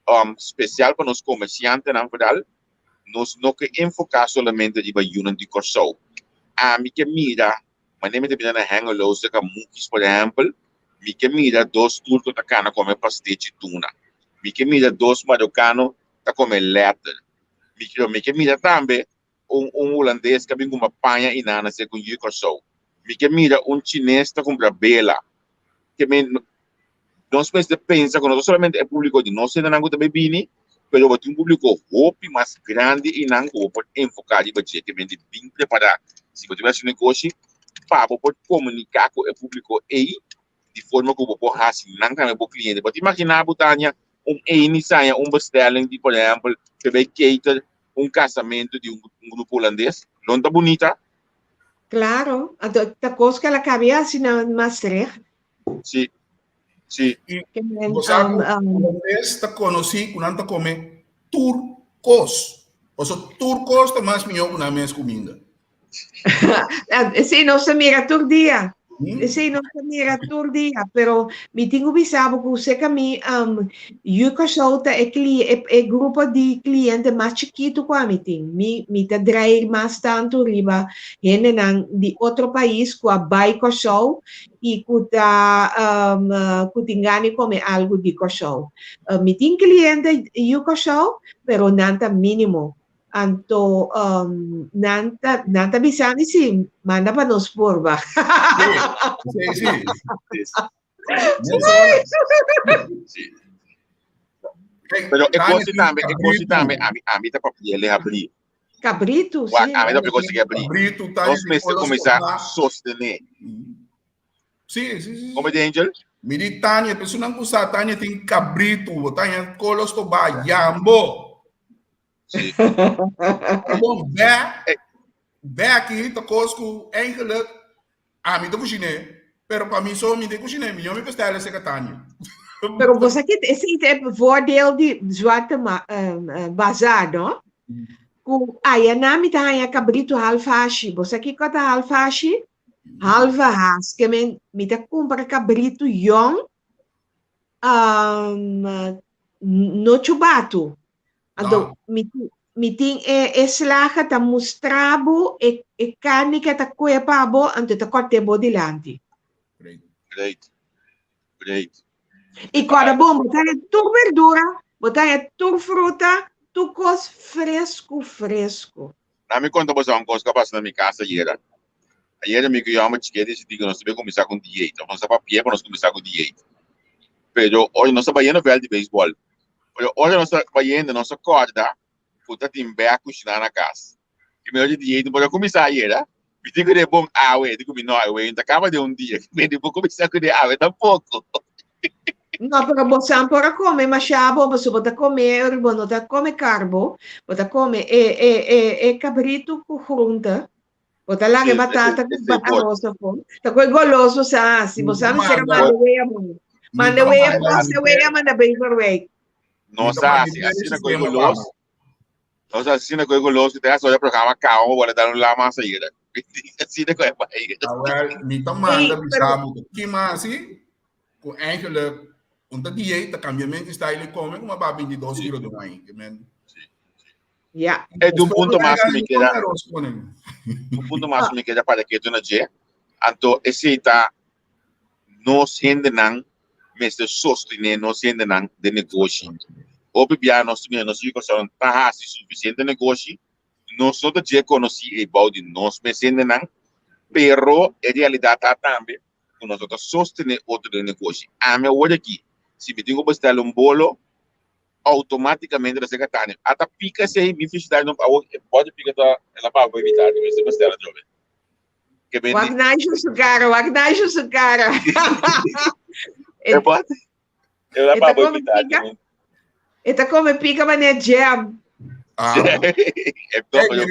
Um, spesial pa nos komersiantenan vooral, nos no ke enfoká solamente riba yunan di Kòrsou. Ami ke mira Manera mi ta bira na Hengelo serka Mukis por ehèmpel, mi ke mira dos turko ta kana kome pastechi tuna. Mi ke mira dos marokano ta kome lèter. Mi ke mi ke mira tambe un un hulandes ka bin kumpra paña i nana serka un yu Kòrsou. Mi ke mira un chines ta kumpra bela. Ke men nos mester pensa ku no ta solamente e públiko di nos hendenan ku ta bai bini, pero bo tin un públiko hopi mas grandi i nan ku bo por enfoká riba dje. Ke men di bin prepará si bo ta bai hasi un negoshi pa bo por komuniká ku e públiko ei di forma ku bo por hasi nan tambe bo kliente. Bo ta imaginá bo, Tania, un eni saña un bestelling di por ehèmpel pa bai cater un kasamentu di un grupo hulandes? Lo no ta bunita? Claro, anto ta kos ku el a kabia hasi na Maastricht. Sí, sí. I Ke men, bo sa um, ku um, hulandes ta konosí ku nan ta kome tur kos. Pasobra tur kos ta mas mihó ku nan mes kuminda. Esei nos ta mira tur dia. Esei nos ta mira tur dia. Pero mi tin ku bisa bo ku serka mi um, yu Kòrsou ta e, kli, e, e grupo di kliente mas chikitu ku ami tin. Mi, mi ta draai mas tantu riba hendenan di otro pais ku a bai Kòrsou i ku ta um, ku tin gana di kome algu di Kòrsou. Uh, mi tin kliente yu Kòrsou, pero nan ta mínimo. Anto um, nan ta, nan ta bisa mi si, manda pa nos purba. Sí, sí, sí. Sí. Pero e cosa tambe, e cosa tambe, ami, ami ta papia le habri. Cabrito, Wak, sí. ami ta papia cosa que habri. Cabrito, Nos mester kuminsá sostené. Sí, sí, sí. Como de Angel? Mi di Tania, personan ku sa Tania tin cabrito, Tania kolos to ba yambo. Sí. Bon, bè, bè aki ta kos ku eigenlijk ami ta kushiné, pero pa mi so mi ta kushiné, mi mi bestèl esei ka Tania. Pero bo sa ki esei ta e voordeel di Zwarte ma, um, Bazaar, no? Ku ayanan mi ta haña kabritu half hashi. Bo sa kiko ta half hashi? Halve haas. Ke men mi ta kumpra kabritu yòn, um, no chubatu. Anto, mi, mi tin e, e slager ta mustra bo e, e karni ke ta kue pa bo, anto e ta kòrt'é bo dilanti. Great. Great. I kòrda bon, bo ta haña tur berdura, bo ta haña tur fruta, tur kos fresku fresku. Na mi konta boso un kos ku a pasa na mi kas ayera. Ayera mi ku yòmber chikí a disidí ku nos ta bai kuminsá ku un diet. Nos ta papia pa nos kuminsá ku diet. Pero ora nos ta bayendo vèlt di beisbòl. Pero ora nos ta bayendo nos a kòrda ku ta tin bèk kushiná na kas. I mi oye di, no por a kuminsá ayera. Mi tin ku de bon awe. Di ku mi no, awe no ta kaba den un dia. Mi no por kuminsá ku de awe tampoko. No, pero bo san por a kome mashá bon, pasobra bo ta kome, ora bo no ta kome karbo, bo ta kome e e e e kabritu ku groente, bo ta laga e batata ku aros afó. Ta koe goloso sa, si bo sa mester a manda wea bon. Manda wea, pasa wea, manda Beverwijk. No sa, asina koe golos. Nos asina ku e golos ku te hace hoy programa cabo mo bola dar un lama a saída. Asina ku e bai. Awel, mi ta manda bisa bo ku kima hasi ku eigenlijk un ta dieet ta cambia mente style di come kuma ba 22 kilo de wijn. Ke men. Ja. E un punto mas ku mi keda. Un punto mas ku mi keda para ketu na dje. Anto esei ta nos hendenan mester sostené nos hendenan den negoshi. Hopi bia nos ta mira nos yu Kòrsou no ta hasi sufisiente negoshi, nos no ta dje konosí ei bou di nos mes hendenan, pero e realidat ta tambe ku nos no ta sostené otro den negoshi. Ami awor aki, si mi tin ku bestèl un bolo, outomátikamente ta seka tani. Ata pika esei, mi felicidad no, awor e bòt di pika ta el a paga pa evitá di mester bestèl atrobe. Que bende. Wak Naisho su cara, wak Naisho su cara. E wat? E la pa boy pita. E ta come pica mané jam. Ah. E hey,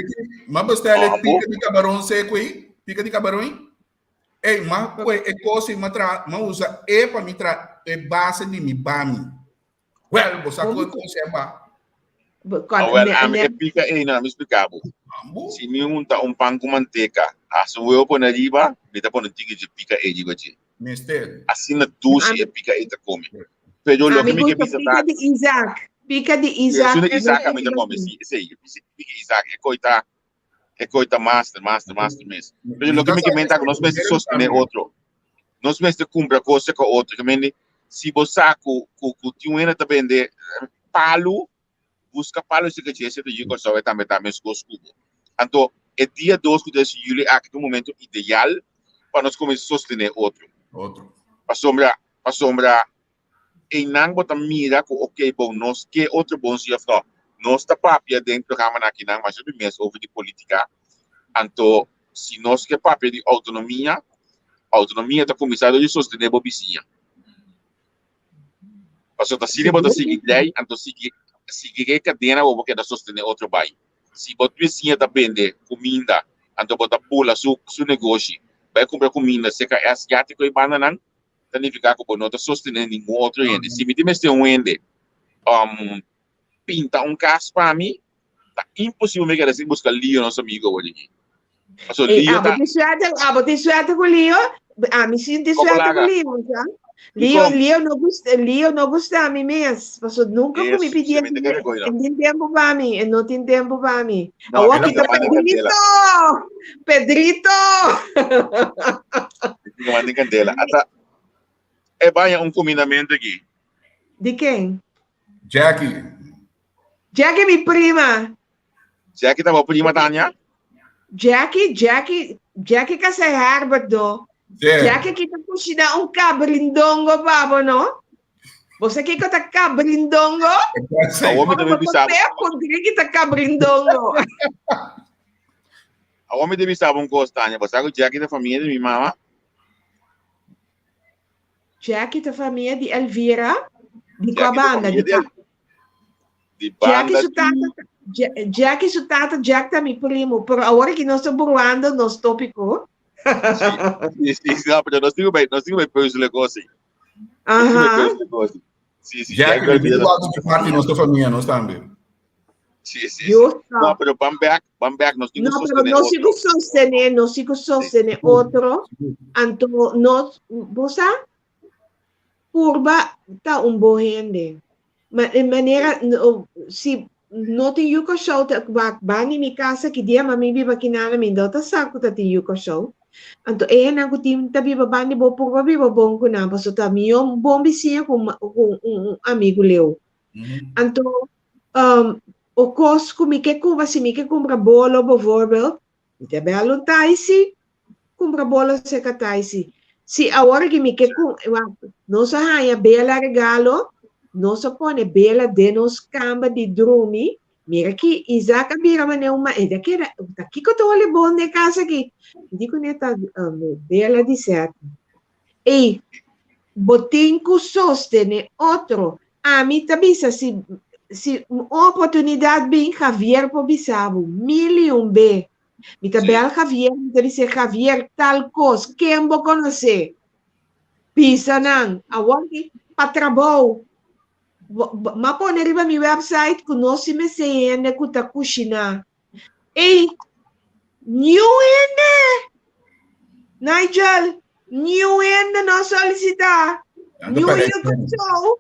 ma bestelle ah, pica di cabaron seco aí? Pica di cabaron aí? Ei, ma pues e cosa ma tra, ma usa e pa mi tra e base di mi bami. Wel, bo sa kon kon se ba. Ah, wel, ami e pica ei na mi explica bo. Si mi unta un pan ku manteca, hasi un huevo pone ariba, mi ta pone un tiki dje pica ei riba dje. Mester. Asina dushi e pica ei ta come. Pero loke mi ke bisa ta. Pica di Isaac. Pica di Isaac. Asina Isaac ami ta come, si, esei. Pica Isaac, e koi ta, e koi ta master, master, master mes. Pero loke mi ke menta ku nos mester sostene otro. Nos mester kumpra kos ku otro. Ke mende, si bo sa ku ku ku tin un hende ta bende palu, buska palu si ke dje ta yu Kòrsou e tambe ta meskos ku bo. Anto e dia dos ku tres di yüli aki ta un momento ideal pa nos kuminsá sostené otro. Otro. Pasobra, pasobra einan bo ta mira ku ok bon nos ke otro bon si of no. Nos ta papia den programanan akinan masha di mes over di politica. Anto si nos ke papia di autonomia, autonomia ta kuminsá dor di sostené bo bisiña. Pasobra ta asina bo ta sigui lei, anto sigui sigui e kadena bo bo keda sostené otro bai. Si bo bisiña ta bende kuminda, anto bo ta bula su su negoshi bai kumpra kuminda serka e asiátiko i bandanan, ta nifiká ku bo no ta sostené ningun otro hende. Si mi tin mester un hende um pinta un kas pa mi, ta imposibel mi keda sin buska Lio, nos amigo awor aki. Pasobra Ey, Lio abo ta tin suerte, abo tin suerte ku Lio. Ami sí tin Koko suerte ku laga. Lio, sa. Lio, Dikon? Lio no gusta, Lio no gusta mi mes. Paso nunca ku mi Eso, pidié, se mi ta kere koy no. e tin tempo pa mi, e no tin tempo pa mi. No, Awor mi ta kita manda kandela. Pedrito! Pedrito! Mi ta manda kandela. Ata, e baña un kumindamentu aki. Di ken? Jackie. Jackie mi prima. Jackie ta bo prima, Tania? Jackie, Jackie, Jackie ka sa Herbert do. Sí. Jackie kita kushina un kabrindongo pa bo, no? Bo sa kiko ta kabrindongo? Awor mi ta bisa bo. Bo kita kabrindongo. Awor mi ta bisa bo un kos, Tania. Bo sa ku Jackie ta famia di mi mama? Jackie ta famia di Elvira? Di kua banda? Di Di banda Jackie su tata, Jackie su tata, Jack ta mi primo, pero awor ki nos ta burlando nos tópico. Sí, sí, sí, no, pero nos tengo bij, nos tengo bij puzzelen così. Aha. Sí, sí, Jack, mi tin di parte nostra famia, nos tambe. Sí, sí. Dios No, pero van back, van back, nos No, pero nos sigo sostener, nos sigo sostener otro. Anto nos, bosa, Purba ta un bon hende. Ma e manera si no tin yu Kòrsou ta wak banda di mi kasa ki dia ma mi biba ki nada mi no ta sa ku ta tin yu Kòrsou. Anto e hendenan ku tin ta biba banda di bo purba biba bon ku nan pasobra ta mihó un bon bisiña ku un un amigu leu. Anto o kos ku mi ke kumpra si mi ke kumpra bolo bijvoorbeeld mi ta bel un taisi kumpra bolo serka taisi. Si awor aki mi ke nos a haña bela regalo nos a pone bela den nos kamba di drumi Mira ki Isaac a bira manera un ma e ta keda, ta kiko ta holi bon den e kas aki? Mi di kuné ta bela di sèt. Ey, bo tin ku sostené otro. Ami ta bisa si si un oportunidat bin Javier por bisa bo mil i un be. Mi ta bel Javier, mi ta bis'é Javier tal kos, ken bo konosé? Bisa nan. Awor ki pa trabou. M'a pone riba mi website ku no si mester hende ku ta kushiná. Ey, niun hende! Nigel, niun hende no a solisitá. Niun yu Kòrsou.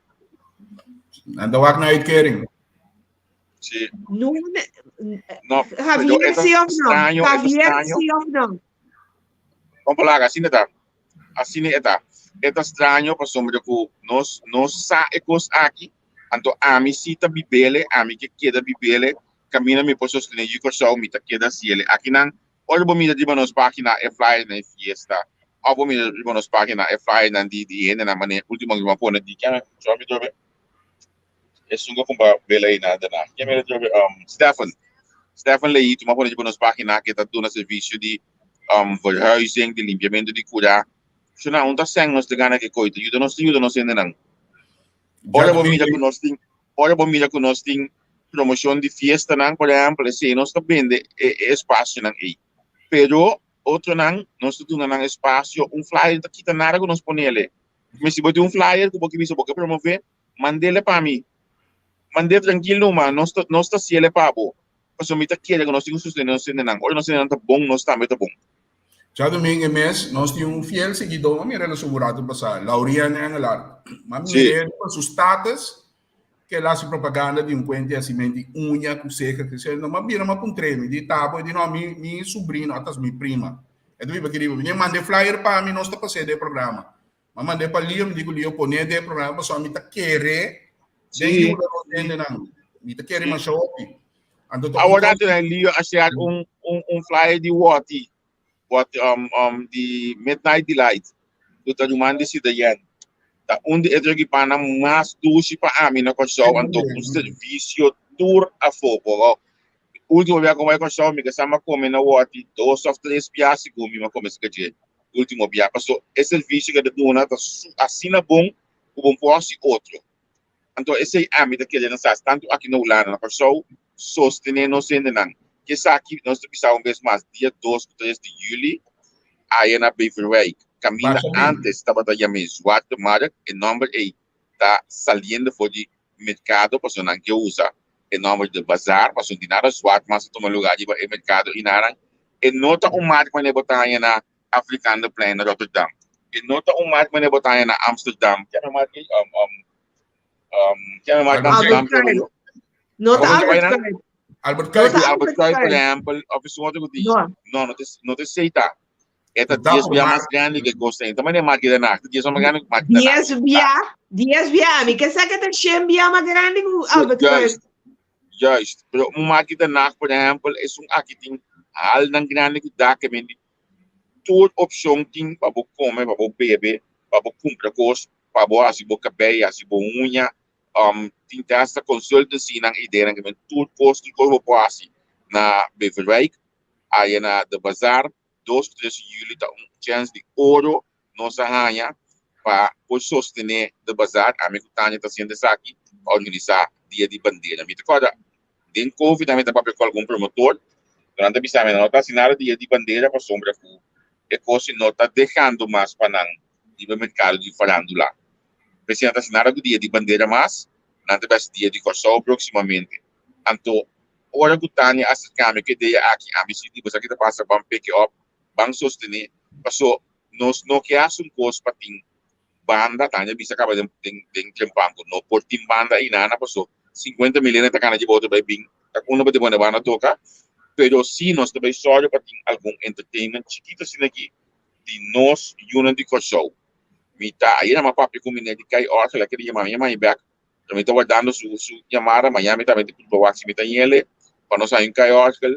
Nan ta wak na uitkering. Sí. No, no, Javier, sí of no? Javier, sí of no? Kom asina ta. Asina e ta. E ta straño pasobra ku nos no sa e kos aki, anto ami si ta bibele, ami ke keda bibele, kaminda mi por sostené yu Kòrsou, mi ta keda hasiele. Akinan, ora bo mira riba nos página e flyernan di fiesta, òf bo mira riba nos página e flyernan di di hendenan manera último ku mi a pone di kian mi trobe esun ku a kumpra bela ei na Den Haag. Kian mi trobe? Stephen. Stephen Leito mi a pone riba nos página ke ta duna servisio di verhuizing, di limpiamentu di kurá. Shona, un ta sèn nos ta gana ke koi ta yuda nos ta yuda nos hendenan. Ora bo mira ku nos tin, ora bo mira ku nos tin promoshon di fiestanan, por ehèmpel, esei nos ta bende e e espasionan ei. Pero otronan nos ta duna nan espasio, un flyer no ta kita nada ku nos ponele. Mi si bo tin un flyer ku bo ke bisa bo ke promové, mandele pa mi. Mand'é trankil numa, nos ta nos ta hasiele pa bo. Pasobra mi ta kere ku nos tin ku sostené nos hendenan. Ora nos hendenan ta bon, nos tambe ta bon. Djadumingu e mes, nos tin un fiel siguidó, m'a mira el esun un ratu pasá, Laurian Engelhardt. M'a mira el pa su status, ku el hasi propaganda di un kuenta di hasimentu di uña ku seha, ku esei. M'a bira m'a puntr'é, mi di, Tabo? E di, No, mi mi subrino, atas mi prima. E ta biba aki riba. Mi di, Manda e flyer pa mi, nos ta pas'é den e programa. M'a mand'é pa Leo, mi di ku Leo pon'é den e programa pasobra mi ta kere den yuda nos hendenan. Mi ta kere masha hopi. Anto ta un Awor kos. anto Leo a share un un un flyer di Woti, Woti um um di Midnight Delight ku ta ruman di Sidayen. Ta un di e druggipannan mas dushi pa ami na Kòrsou anto un servisio tur afó por. Ultimo bia ku mi bai Kòrsou mi ke sa mi a kome na Woti dos òf tres bia segun mi mi a kome esaki dje. Ultimo bia paso e servisio ke ta duna ta asina bon ku bo por hasi otro. Anto esei ami ta kere na sa tantu aki na Hulanda na Kòrsou sostené nos hendenan. Ke esaki nos ta bisa un bes mas dia dos ku tres di yüli aya na Beverwijk kaminda antes tabata yam'é Zwarte Markt e nòmber ei ta saliendo for di merkado pasobra nan ke usa e nòmber di bazar pasobra di nada zwart mas a tuma lugá riba e merkado i naran e no ta un mark manera bo ta haña na Afrikaanderplein na Rotterdam e no ta un mark manera bo ta haña na Amsterdam kiami mark ei um um um kiami mark na Amsterdam Albert Kuip no ta Albert Kuip Albert Kuip Albert Kuip por ehèmpel òf esun otro ku tin no no ta no ta esei ta E ta dies bia mas grandi ke kos ei. Ta manera Marki Den Haag. Ta dies mas grandi ku Marki Den Haag. Dies bia, dies bia. Mi ke sa ke ta shen bia mas grandi ku Albert Kuip. Juist, juist. Pero un Marki Den Haag, por ehempel, esun aki tin halnan grandi ku dak e men di tur opshon tin pa bo kome, pa bo bebe, pa bo kumpra kos, pa bo hasi bo kabei, hasi bo uña. Um, tin te hasta consultancynan, ideanan ke men tur kos, tur kos bo por hasi na Beverwijk, aya na De Bazaar. Dos ku tres di yüli ta un chèns di oro nos a haña pa por sostené De Bazaar. Ami ku Tania ta hasiendo esaki pa organisá Dia di Bandera. Mi ta kòrda den Covid ami ta papia ku algun promotor, pero nan ta bisa mi nan no ta hasi nada Dia di Bandera pasobra ku e kos no ta dehando mas pa nan riba e merkado di farándula. P'esei nan ta hasi nada ku Dia di Bandera mas, nan ta bai hasi Dia di Kòrsou próksimamente. Anto ora ku Tania a aserká mi ku e idea aki, ami sinti bo sa ki ta pasa, ban pick it up, ban sostené, paso nos no ke hasi un kos pa tin banda, Tania bisa kaba den den den trempan ku no por tin banda einana paso sinkuenta mil hende ta kana dje boto bai bin, ta unda bo ta pone banda toka, pero si nos ta bai sòru pa tin algun entertainment chikito asina aki. Di nos yunan di Kòrsou. Mi ta ayera mi a papia ku meneer di Kai Orgel, a kere yama mi, yama mi bèk, pero mi ta wardando su su yamada, mañana mi tambe ta purba wak si mi ta yele pa nos haña un Kai Orgel.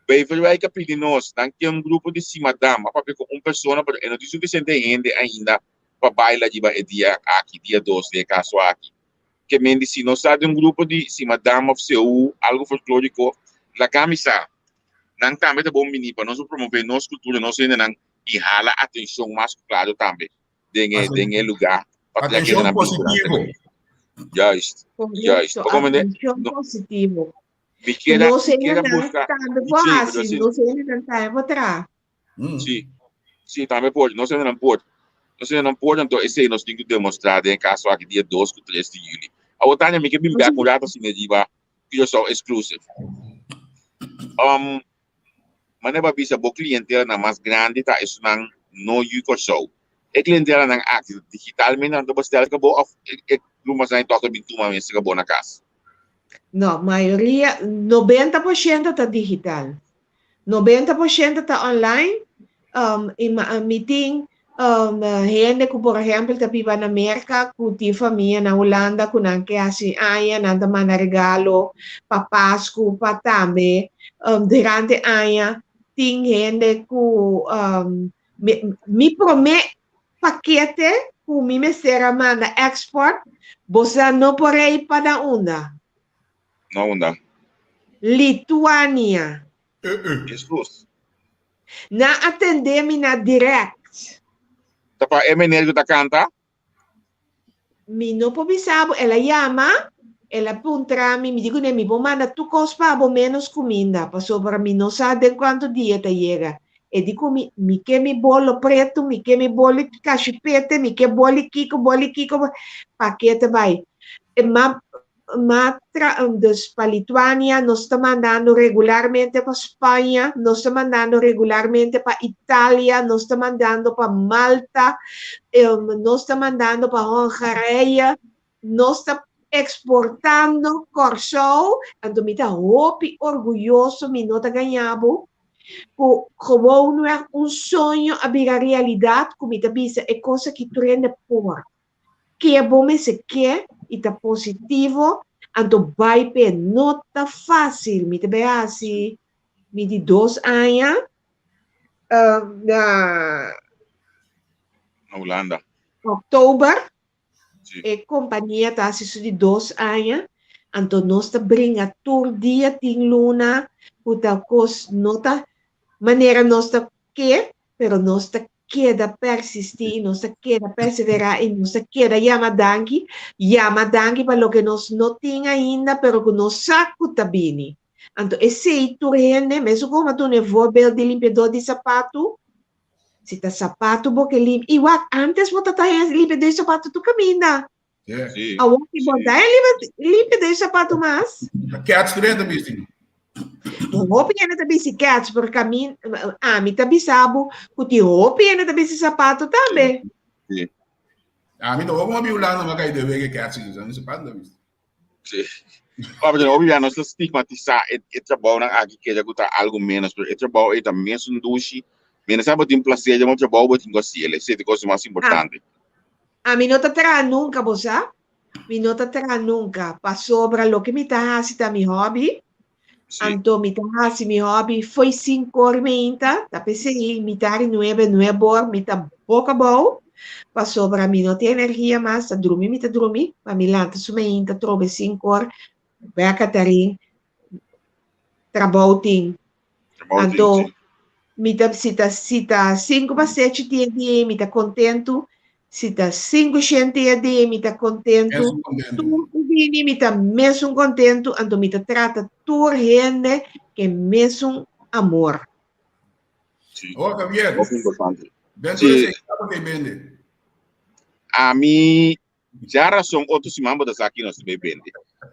Beverwijk a pidi nos, nan ke un grupo di Simadam, a papia ku un persona pero e no tin sufisiente hende ainda pa baila riba e dia aki, dia dos den e kaso aki. Ke men di si nos sa di un grupo di Simadam òf CU, algu folklóriko, laga mi sa. Nan tambe ta bon bini pa nos por promove nos kultura, nos hendenan i hala atenshon mas ku klaro tambe den e den e lugá pa trek Atenshon hendenan bin durante positivo. Juist, juist. Korekto, Pa komende, atenshon no, positivo. mi kier a, Nos mi kier a hendenan buska tambe por DJ, pero hasi, asina. nos hendenan tambe por traha. Sí, sí, tambe por, nos hendenan por. Nos hendenan por, anto esei nos tin ku demostrá den e kaso aki dia dos ku tres di yüli. Awor Tania, mi ke bin bèk un rato asina riba Curaçao Exclusive. Um, manera bo a bisa bo klientelanan mas grandi ta esunnan no yu Kòrsou. E klientelanan aki digitalmente nan ta bestèl ka bo òf e e lumasnan e tòg ta bin tuma mes ka bo na kas? No, mayoria, 90% ta digital. 90% ta online um, i mi tin um, hende ku por ehempel ta biba na Merka ku tin famia na Hulanda ku nan ke hasi aña, nan ta manda regalo pa Pasku, pa tambe um, durante aña tin hende ku um, mi, mi promé pakete ku mi mester a manda export, bosa no por ei pa na unda. Na unda? Lituania. Jesus. Nan a tende mi na direct. Ta pa e meneer ku ta kanta? Mi no por bisa bo, el a yama, el a puntra mi, mi di kuné, mi por manda tur kos pa bo menos kuminda, pasobra mi no sa den kuantu dia ta yega. E di ku mi, mi ke mi bolo pretu, mi ke mi bolo kashipete, mi ke boli kiko, boli kiko, pakete bai. E ma Ma tra dus pa Lituania, nos ta mandando regularmente pa Spaña, nos ta mandando regularmente pa Italia, nos ta mandando pa Malta, nos ta mandando pa Hongarije, nos ta exportando Kòrsou, anto mi ta hopi orguyoso, mi no ta gaña bo, ku gewoonweg un soño a bira realidat ku mi ta bisa e kos aki tur hende por. Ke bo mester ke i ta positivo, anto bai p'e. No ta fácil. Mi ta bai hasi mi di dos aña na Na Hulanda. Oktober. E kompania ta hasi su di dos aña. Anto nos ta bringa tur dia tin luna ku ta kos no ta manera nos ta ke, pero nos ta keda persistí i nos ta keda perseverá i nos ta keda yama danki, yama danki pa loke nos no tin ainda pero ku nos sa ku ta bini. Anto esei tur hende, mesun komo a duna e voorbeeld di limpiadó di sapatu, si ta sapatu bo ke limpia, i wak antes bo ta ta limpiadó di sapatu tur kaminda. Sí. Awor ki bo ta limpiadó di sapatu mas. Cats tur hende ta bisti. Hopi hende ta bisti cats, pero kamin, ami ta bisa bo ku tin hopi hende ta bisti sapato tambe. Sí. Ami ta hopi hopi Hulanda ma kai de wege cats in, ami sapato ta bisti. Sí. Papi, den hopi bia nos ta stigmatisá e, e trabounan aki keda ku ta algu menos, pero e trabou ei ta mesun dushi. Mientras bo tin placer den bo trabou, bo tin ku hasi el. Esei ta e kos mas importante. Ami no ta traha nunka, bo sa. Mi no ta traha nunka, pasobra loke mi ta hasi ta mi hobby. Sí. Anto mi ta hasi mi hobby fo'i sinkor meinta, ta p'esei mitari nuebe, nuebor mi ta boka abou, pasobra mi no tin energia mas, ta drumi mi ta drumi, pa mi lanta su meinta trobe sinkor, beka ta rin, trabou tin. Trabou tin, Anto sí. mi ta si ta si ta sinku pa sechi tin e dia mi ta kontentu, si ta sinku shen tin e dia mi ta kontentu, Mesun kontentu. tur ku bini mi ta mesun kontentu, anto mi ta trata tur hende ke mesun amor. Sí. Oh, Javier. Hopi importante. Ben Sí. tur esei kaba ke bende. Ami djarason otro siman bo ta sa ki nos ta bay bende.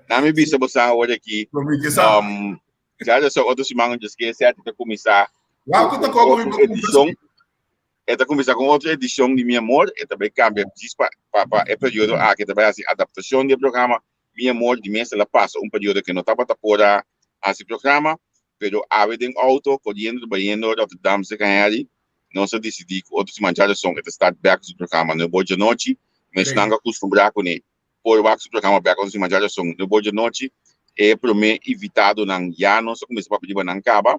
Na mi bisa bo sa awor aki. Lo mi ke sa. Um, djarason otro siman dje sete ta kuminsá Wou ku ta kobo mi otro pa kumpra edishon. E ta kuminsá ku otro edishon di Mi Amor. E ta bay kambia djis pa pa pa e periodo aki. E ta bay hasi adaptashon di e programa Mi Amor. Di mes el a pasa un periodo ke no tabata por a hasi programa. Pero awe den outo koriendo ta bayendo Rotterdam Sekenherrie. Nos a disidí ku otro siman djaduson e ta start bèk ku su programa Nuebe or djanochi. Mesnan ku a kustumbrá kuné por wak su programa bèk otro siman djaduson Nuebe or djanochi. E promé invitadonan ya nos a kuminsá papia riba nan kaba,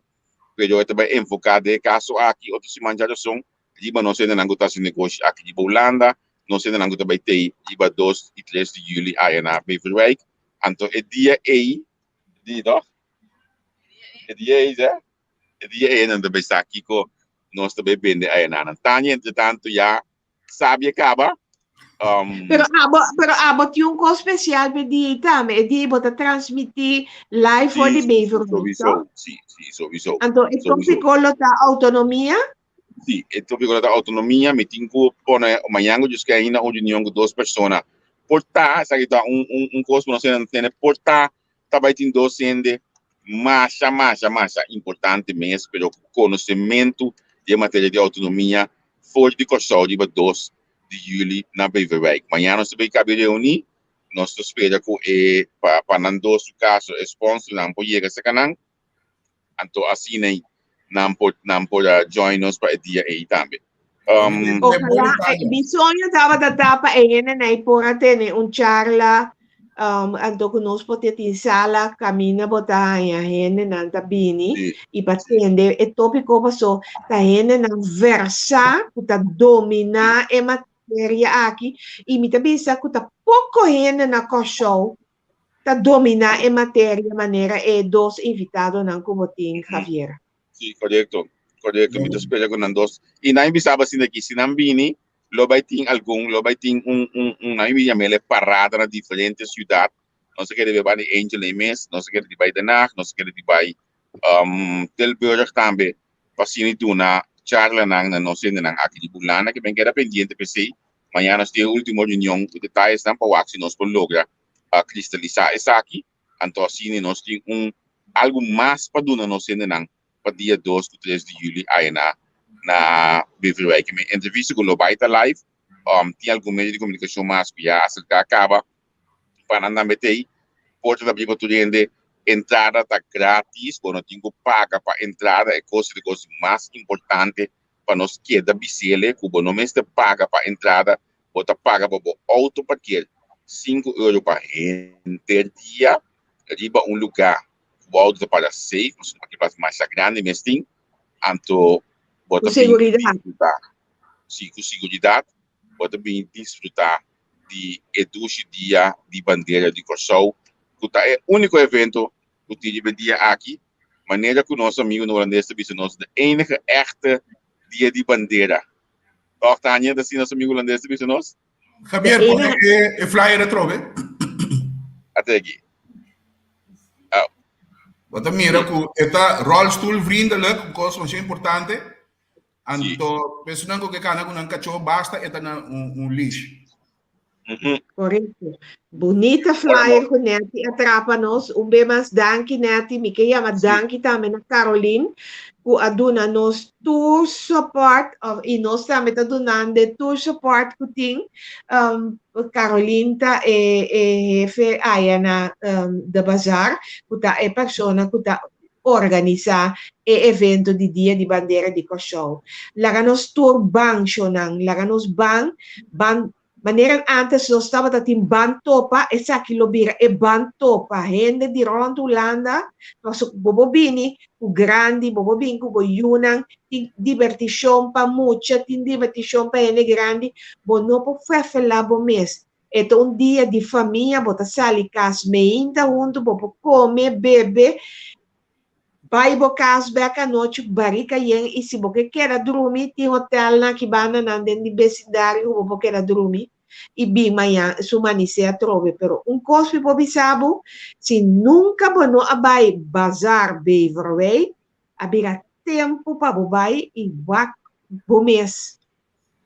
pero e ta bai enfoká den e kaso aki otro siman djaduson riba nos hendenan ku ta hasi negoshi aki riba Hulanda, nos hendenan ku ta bai tei riba dos i tres di yüli aya na Beverwijk. Anto e dia ei, di toch? E dia ei, ze? E dia ei nan ta bai sa kiko nos ta bai bende aya na nan. Tania entretanto ya sabi e kaba. Um, Pero abo, pero abo tin un kos spesial pe dia ei tambe. E dia ei bo ta transmití live for di sí, Beverwijk, sowieso, toch? sí, sí, sowieso. Anto e Sowieso. tópiko lo ta autonomia. Sí, e tópiko lo ta autonomia. Mi tin ku pone mañan ku Dios ke ainda un reunion ku dos persona. Por ta, esaki ta un, un, un kos ku nos tene, por ta ta bai tin dos hende masha, masha, masha importante mes, pero ku konosementu di e materia di outonomia for di Kòrsou riba dos di yüli na Beverwijk. Mañana nos ta bai kabi reuní, nos ta spera ku e pa pa nan dos su kaso e sponsornan por yega serka nan, anto asina nan por nan por a join nos pa e dia ei tambe. Um, Ojalá, eh, mi soño tabata ta pa e hendenan ei por a tene un charla, um, anto ku nos por tin sala kaminda bo ta haña hendenan ta bini Sí. i pa tende e tópiko paso ta hendenan versá ku ta dominá e materia aki i mi ta bisa ku ta poko hende na Kòrsou ta dominá e materia manera e dos invitadonan ku bo tin, Javier. Sí, korekto. Korekto. Mi ta spera ku nan dos. I nan bisaba asina aki, si nan bini, lo bai tin algun, lo bai tin un, un, un, nan mi yam'el e parada na diferente siudat. Nos a kere bai di Angel ei mes, nos a kere di bai Den Haag, nos a kere di bai um, Tilburg tambe, pa asina duna charlanan na nos hendenan aki di Bulanda, ke ben keda pendiente p'esei. Mañana nos tin e ultimo reunion ku detayesnan pa wak si nos por logra kristalisá esaki. Anto asina nos tin un algu mas pa duna nos hendenan pa dia dos ku tres di yüli aya na na Beverwijk. Mi entrevista ku lo bai ta live. Um, tin algun medio di komunikashon mas ku ya aserká kaba pa nan tambe t'ei. Porta ta abrí pa tur hende. Entrada ta gratis. Bo no tin ku paga pa entrada. E kos ta e kos mas importante pa nos keda bisele ku bo no mester paga pa entrada, bo ta paga pa bo outo parker sinku euro pa henter dia riba un lugá ku bo outo ta para safe, pasobra parker plaats masha grandi mes tin, anto bo Ku ta bin seguridat. disfrutá, si ku seguridat bo ta bin disfrutá di e dushi dia di bandera di Kòrsou ku ta e úniko evento ku tin riba e dia aki, manera ku nos amigunan hulandes ta bisa nos, de enige echte dia di bandera. Tòg, Tania, ta asina nos amigu hulandes ta bisa nos? Javier, pone e, e flyer atrobe. Ate aki. Oh. Bo ta mira ku e ta rolstoelvriendelijk, un kos masha importante. Anto, personan ku ke kana ku nan kachó basta e ta na un, un leash. Correcto. Bunita flyer ku Netty a trapa nos. Un be mas danki Netty. Mi ke yama danki tambe na Caroline ku a duna nos tur support of, i nos tambe ta dunande tur support ku tin. Um, Caroline ta e, e hefe aya na um, de Bazaar ku ta e persona ku ta organisá e evento di Dia di Bandera di Kòrsou. Laga nos tur ban, shonnan, laga nos ban, ban, manera ántes nos tabata tin ban topa, esaki lo bira e ban topa. Hende di rònt Hulanda, pasobra bo por bini ku grandi, bo por bini ku bo yunan, tin dibertishon pa mucha, tin dibertishon pa hende grandi, bo no por fèfelá bo mes. E ta un dia di famia, bo ta sali kas meinta huntu, bo por kome, bebe, bai bo kas bek anochi ku barika yen i si bo ke keda drumi tin hotelnan aki bandanan den di besindario ku bo por keda drumi i bin mañan su manisé atrobe. Pero un kos mi por bisa bo, si nunka bo no a bai Bazaar Beverwijk, a bira tempu pa bo bai i wak bo mes.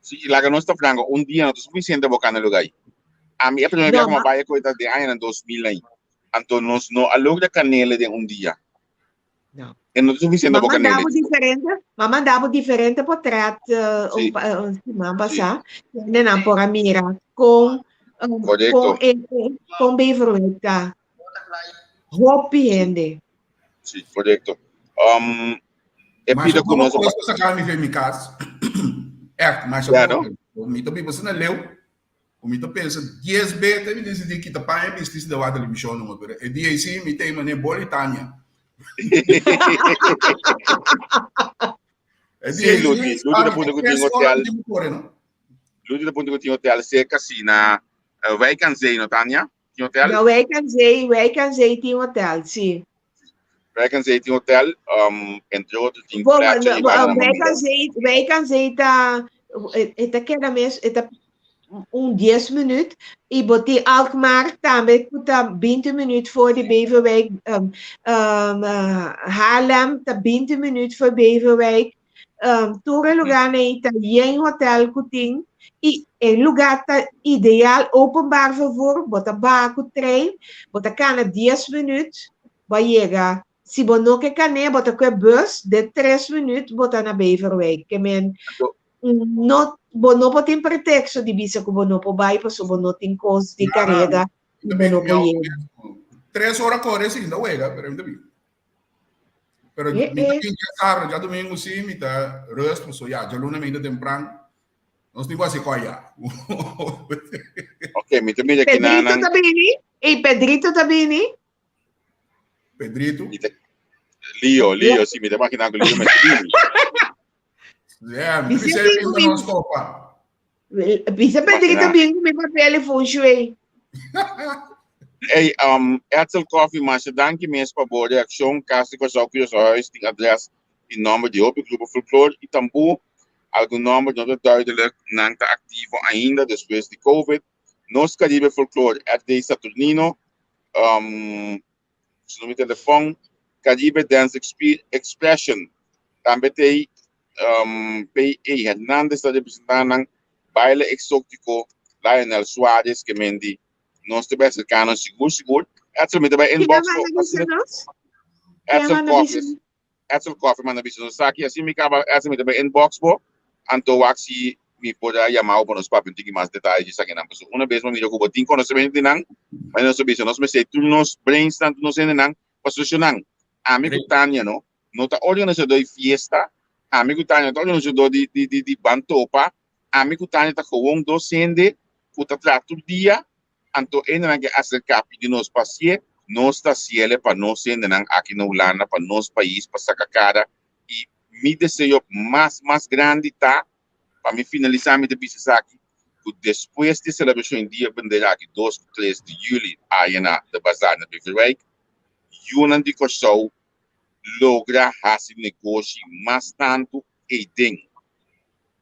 Sí, laga nos ta franco, un dia no ta suficiente bo cana lugar ahí. A mi e primer No, biaha ma cu a bay ta den añanan 2000 ahí. Anto nos no a logra canele den un dia. No. E no ta suficiente Ma bo canele. mandabo diferente, ma mandabo diferente portret uh, Sí. un, pa- un siman Sí. pasá. Hendenan por a mira con um, Correcto. con e con Beverwijk ta. Hopi hende. Sí, correcto. Um, e Mas pida como ku nos kos ta saka mi fe mi kas. Echt, masha Ja, poko no? tempu. Mi ta biba asina leu, ku mi ta pensa dies be te mi disidí kita paña bisti si ta wak televishon numa, pero e dia ei sí mi ta ei manera boli Tania. E Sí, dia ei Ludi, sí, Ludi ta ami punta ku tin tres ora hotel. mi tin ku kore, no? Ludi ta punta ku tin hotel serka si na eh, Wijk aan Zee, no Tania? Tin hotel? Na Wijk aan Zee, Wijk aan Zee tin hotel, sí. Wijk aan Zee tin hotel, um, entre otro tin Bo, Fletcher y bo, Banda Wijk aan Mamita. Zee, Wijk aan Zee ta, e ta keda mes, e ta un 10 minuut y bo tin Alkmaar tambe ku ta 20 minuut voor di Beverwijk, um, um, uh, Haarlem ta 20 minuut voor Beverwijk. Um, tur e lugar nei ta yen hotel ku tin y e lugar ta ideal openbaar vervoer, bo ta baha ku trein, bo ta kana 10 minuut, bo a yega. Si bo no ke kane, bo ta kue bus, de 3 minuut bo ta na Beverwijk. Ke men no, bo no por tin pretexto di bisa ku bo no por bai pasobra bo no tin kos di kareda, bo no por yega. Tres ora kore si, no wega, pero mi ta bin. Pero Eh, mi ta eh. bin djasabra, djadomingo sí, mi ta rust, paso ya, djaluna mi ta tempran. Nos tin ku hasi koi ya. Ok, mi ta mira ki Pedrito nanan. ta bini? Ey, Pedrito ta bini? Pedrito? Mi ta, Leo, Leo, sí, mi ta imagina ku Leo mester bini. Yeah, mi ta Bisa bisa bin bin ku pa mi. nos topa. Bisa Pedrito Imagina. bin ku mi papel i feng shui. Hey, um, Edsel Coffee, masha danki mes pa bo reakshon. Kas di Kòrsou Curaçao Huis tin adres i nòmber di hopi grupo folklor i tambú. Algun nòmber no ta duidelijk, nan ta aktivo ainda despues di Covid. Nos Caribe Folklor, RD Saturnino, um, su numero di telefòn, Caribe Dance Expression, tambe t'ei um, P.A. Hernandez ta representá nan, Baile Exótico, Lionel Suarez, ke men di nos ta bai aserká nos sigur sigur. Edsel, mi ta bai Ken a inbox manda bo, bisa asina nos? Ken a Edsel manda bisa Coffee, nos? Edsel Coffee manda bisa nos esaki, asina mi kaba Edsel mi ta bai inbox bo, anto wak si mi por a yama bo pa nos papia un tiki mas detaye di esakinan, pasobra una bes bo mira ku bo tin konosementu di nan, ma nos ta bisa nos mester tur nos brainsnan, tur nos hendenan pa solushonan. Ami ku Tania no, no ta organisadó di fiesta, ami ku Tania no ta organisadó di di di di ban topa, ami ku Tania ta gewoon dos hende ku ta traha tur dia, Anto hendenan ke aserká pidi nos pa hasié, nos ta hasiele pa nos hendenan aki na Hulanda, pa nos pais, pa saka kara. I mi deseo mas mas grandi ta, pa mi finalisá mi ta bisa esaki, ku despues di e selebrashon di Dia Bandera aki dos ku tres di yüli aya na De Bazaar na Beverwijk, yunan di Kòrsou logra hasi negoshi mas tantu eiden.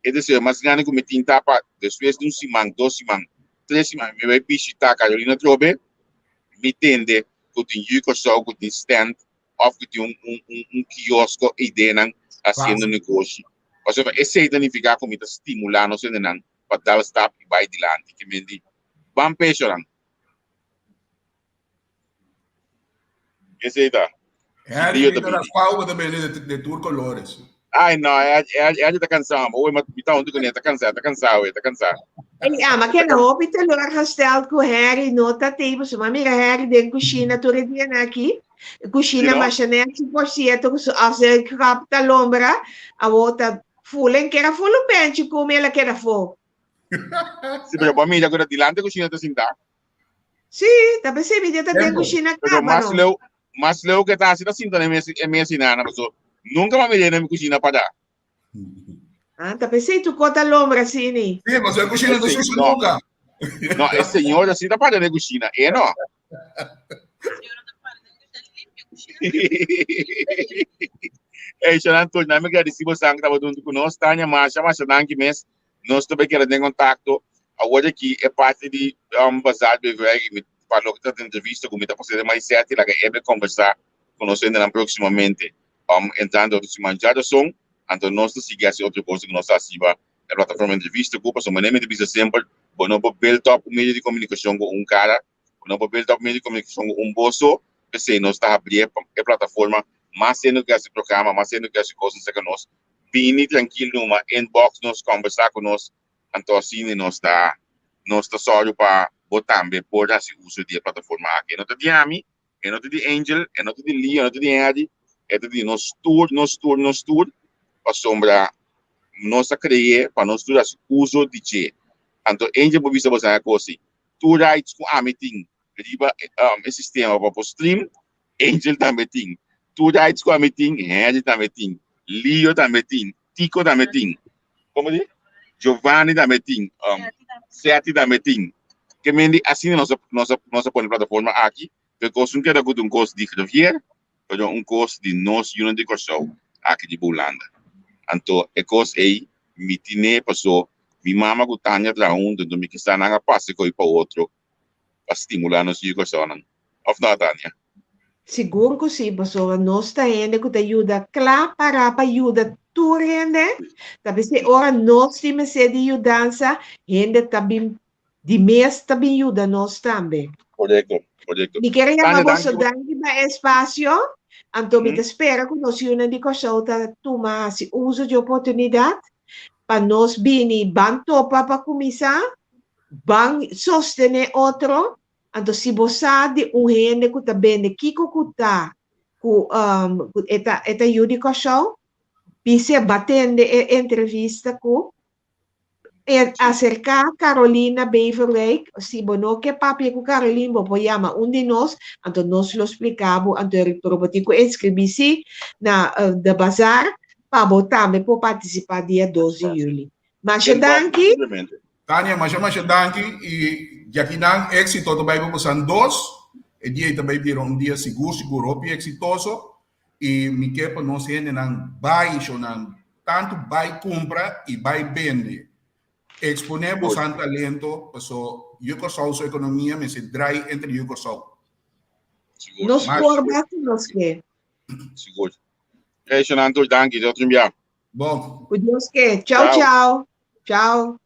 E deseo mas grandi ku mi tin ta pa despues di un siman, dos siman, tres siman mi bai bishita Carolina atrobe, mi tende ku tin yu Kòrsou ku tin stand òf ku tin un un un un kiosko eidenan hasiendo negoshi. Pasobra esei ta nifiká ku mi ta stimulá nos hendenan pa dal stap i bai dilanti. Ke men di, Ban peshonan. Esei ta. Harry, Leo ta mi ta bini. raspao bo ta bende de, de tur colores. Ai no, e ta cansá. Oe, ma mi ta hunto kuné, ta cansá, ta cansá, oe, ta cansá. Ei, ama Ta keda cansá. hopi teleurgesteld ku Harry no ta tei pasobra mira Harry den kushina tur e dianan aki. Si Kushina no? masha nèchi por sierto ku su afzuigkap ta lombra. Awor ta ful en keda ful un benchi ku mi el a keda afó. Si, pero bo a mira ku ta dilante kushina ta sintá. Sí, ta pesei mi dia ta den Tempo. kushina Pero kaba mas no. leu, mas leu ke ta hasi ta sinta na e mes e mes inana paso nunka m'a mir'é na mi kushina padá. Ah, ta pesei tu kota lombra asini. Sí, paso e kushina no E ta sushi no. nunka. No, e señora sí ta para den kushina, e no. Ey, Shanan Tur, nan mi gradisí bosan ku tabata huntu ku nos. Tania, masha, masha danki mes. Nos ta bay keda den contacto. Awor aki e parti di um, Bazaar Beverwijk y mi pa loke ta entrevista cu mi ta pasa den Maisette y laga Ebe conversa cu nos hendenan proximamente. Um, entrando otro siman djadoson, anto nos ta sigui haci otro cosa cu nos ta haci riba e plataforma entrevista cu, pasobra manera mi ta bisa semper, bo no por build up un medio di comunicacion cu un cara, bo no por build up medio di comunicacion cu un bos so, p'esey nos ta habri e plataforma mas hende cu ke haci programa, mas hende cu ke haci cosnan cerca nos, bini trankil numa, inbox nos, kombersá ku nos, anto asina nos ta nos ta sòru pa bo tambe por hasi uso di e plataforma aki. E no ta di ami, e no ta di Angel, e no ta di Lee, e no ta di Henry, e ta di nos tur, nos tur, nos tur, pasobra Nos a kre'é pa nos tur hasi uso di dje. Anto Angel por bisa boso nan e kos ei. Tur rights ku ami tin riba e sistema pa por stream, Angel tambe tin. Tur rights ku ami tin, Henry tambe tin. Leo tambe tin. Tico tambe tin. Komo di? Giovanni tambe tin. Seti tambe tin. Ke men di asina nos a nos a nos a pone plataforma aki. Pe kos no keda ku ta un kos di Gravier, pero un kos di nos yunan di Kòrsou aki di Hulanda. Anto e kos ei mi tine paso mi mama ku Tania traha huntu, anto mi kisa nan a pasa e koi pa otro pa stimulá nos yu Kòrsounan. Òf no, Tania? Sigur ku si, pasobra nos ta hende ku ta yuda kla pará pa yuda tur hende. Ta p'esei ora nos tin mester di yudansa, hende ta bin di mes ta bin yuda nos tambe. Korekto, korekto. Mi kier a yama boso danki pa e espasio, anto mi ta spera ku nos yunan di Kòrsou ta tuma hasi uso di oportunidat pa nos bini ban topa pa kuminsá, ban sostené otro, anto si bo sa di un hende ku ta bende kiko ku ta ku e ta e ta yu di Kòrsou, bis'é batende e entrevista ku E aserká Carolina Beverwijk, si bo no ke papia ku Caroline bo por yama un di nos, anto nos lo splika bo, anto pero bo tin ku inskribí sí na de bazaar pa bo tambe por partisipá dia dos di yüli. Masha danki. Tania, masha masha danki i djakinan éksito ta bai pa bosan dos, e dia ei ta bai bira un dia sigur sigur hopi eksitoso I mi ke pa nos hendenan bai shownan, tantu bai kumpra i bai bende. Eksponé bosan talento paso yu Kòrsou su ekonomia mester drai entre yu Kòrsou. Nos por basta nos ke. Sigur. Hey shownan tur danki, tot un bia. Bon. Ku Dios ke. Chau chau. Chau.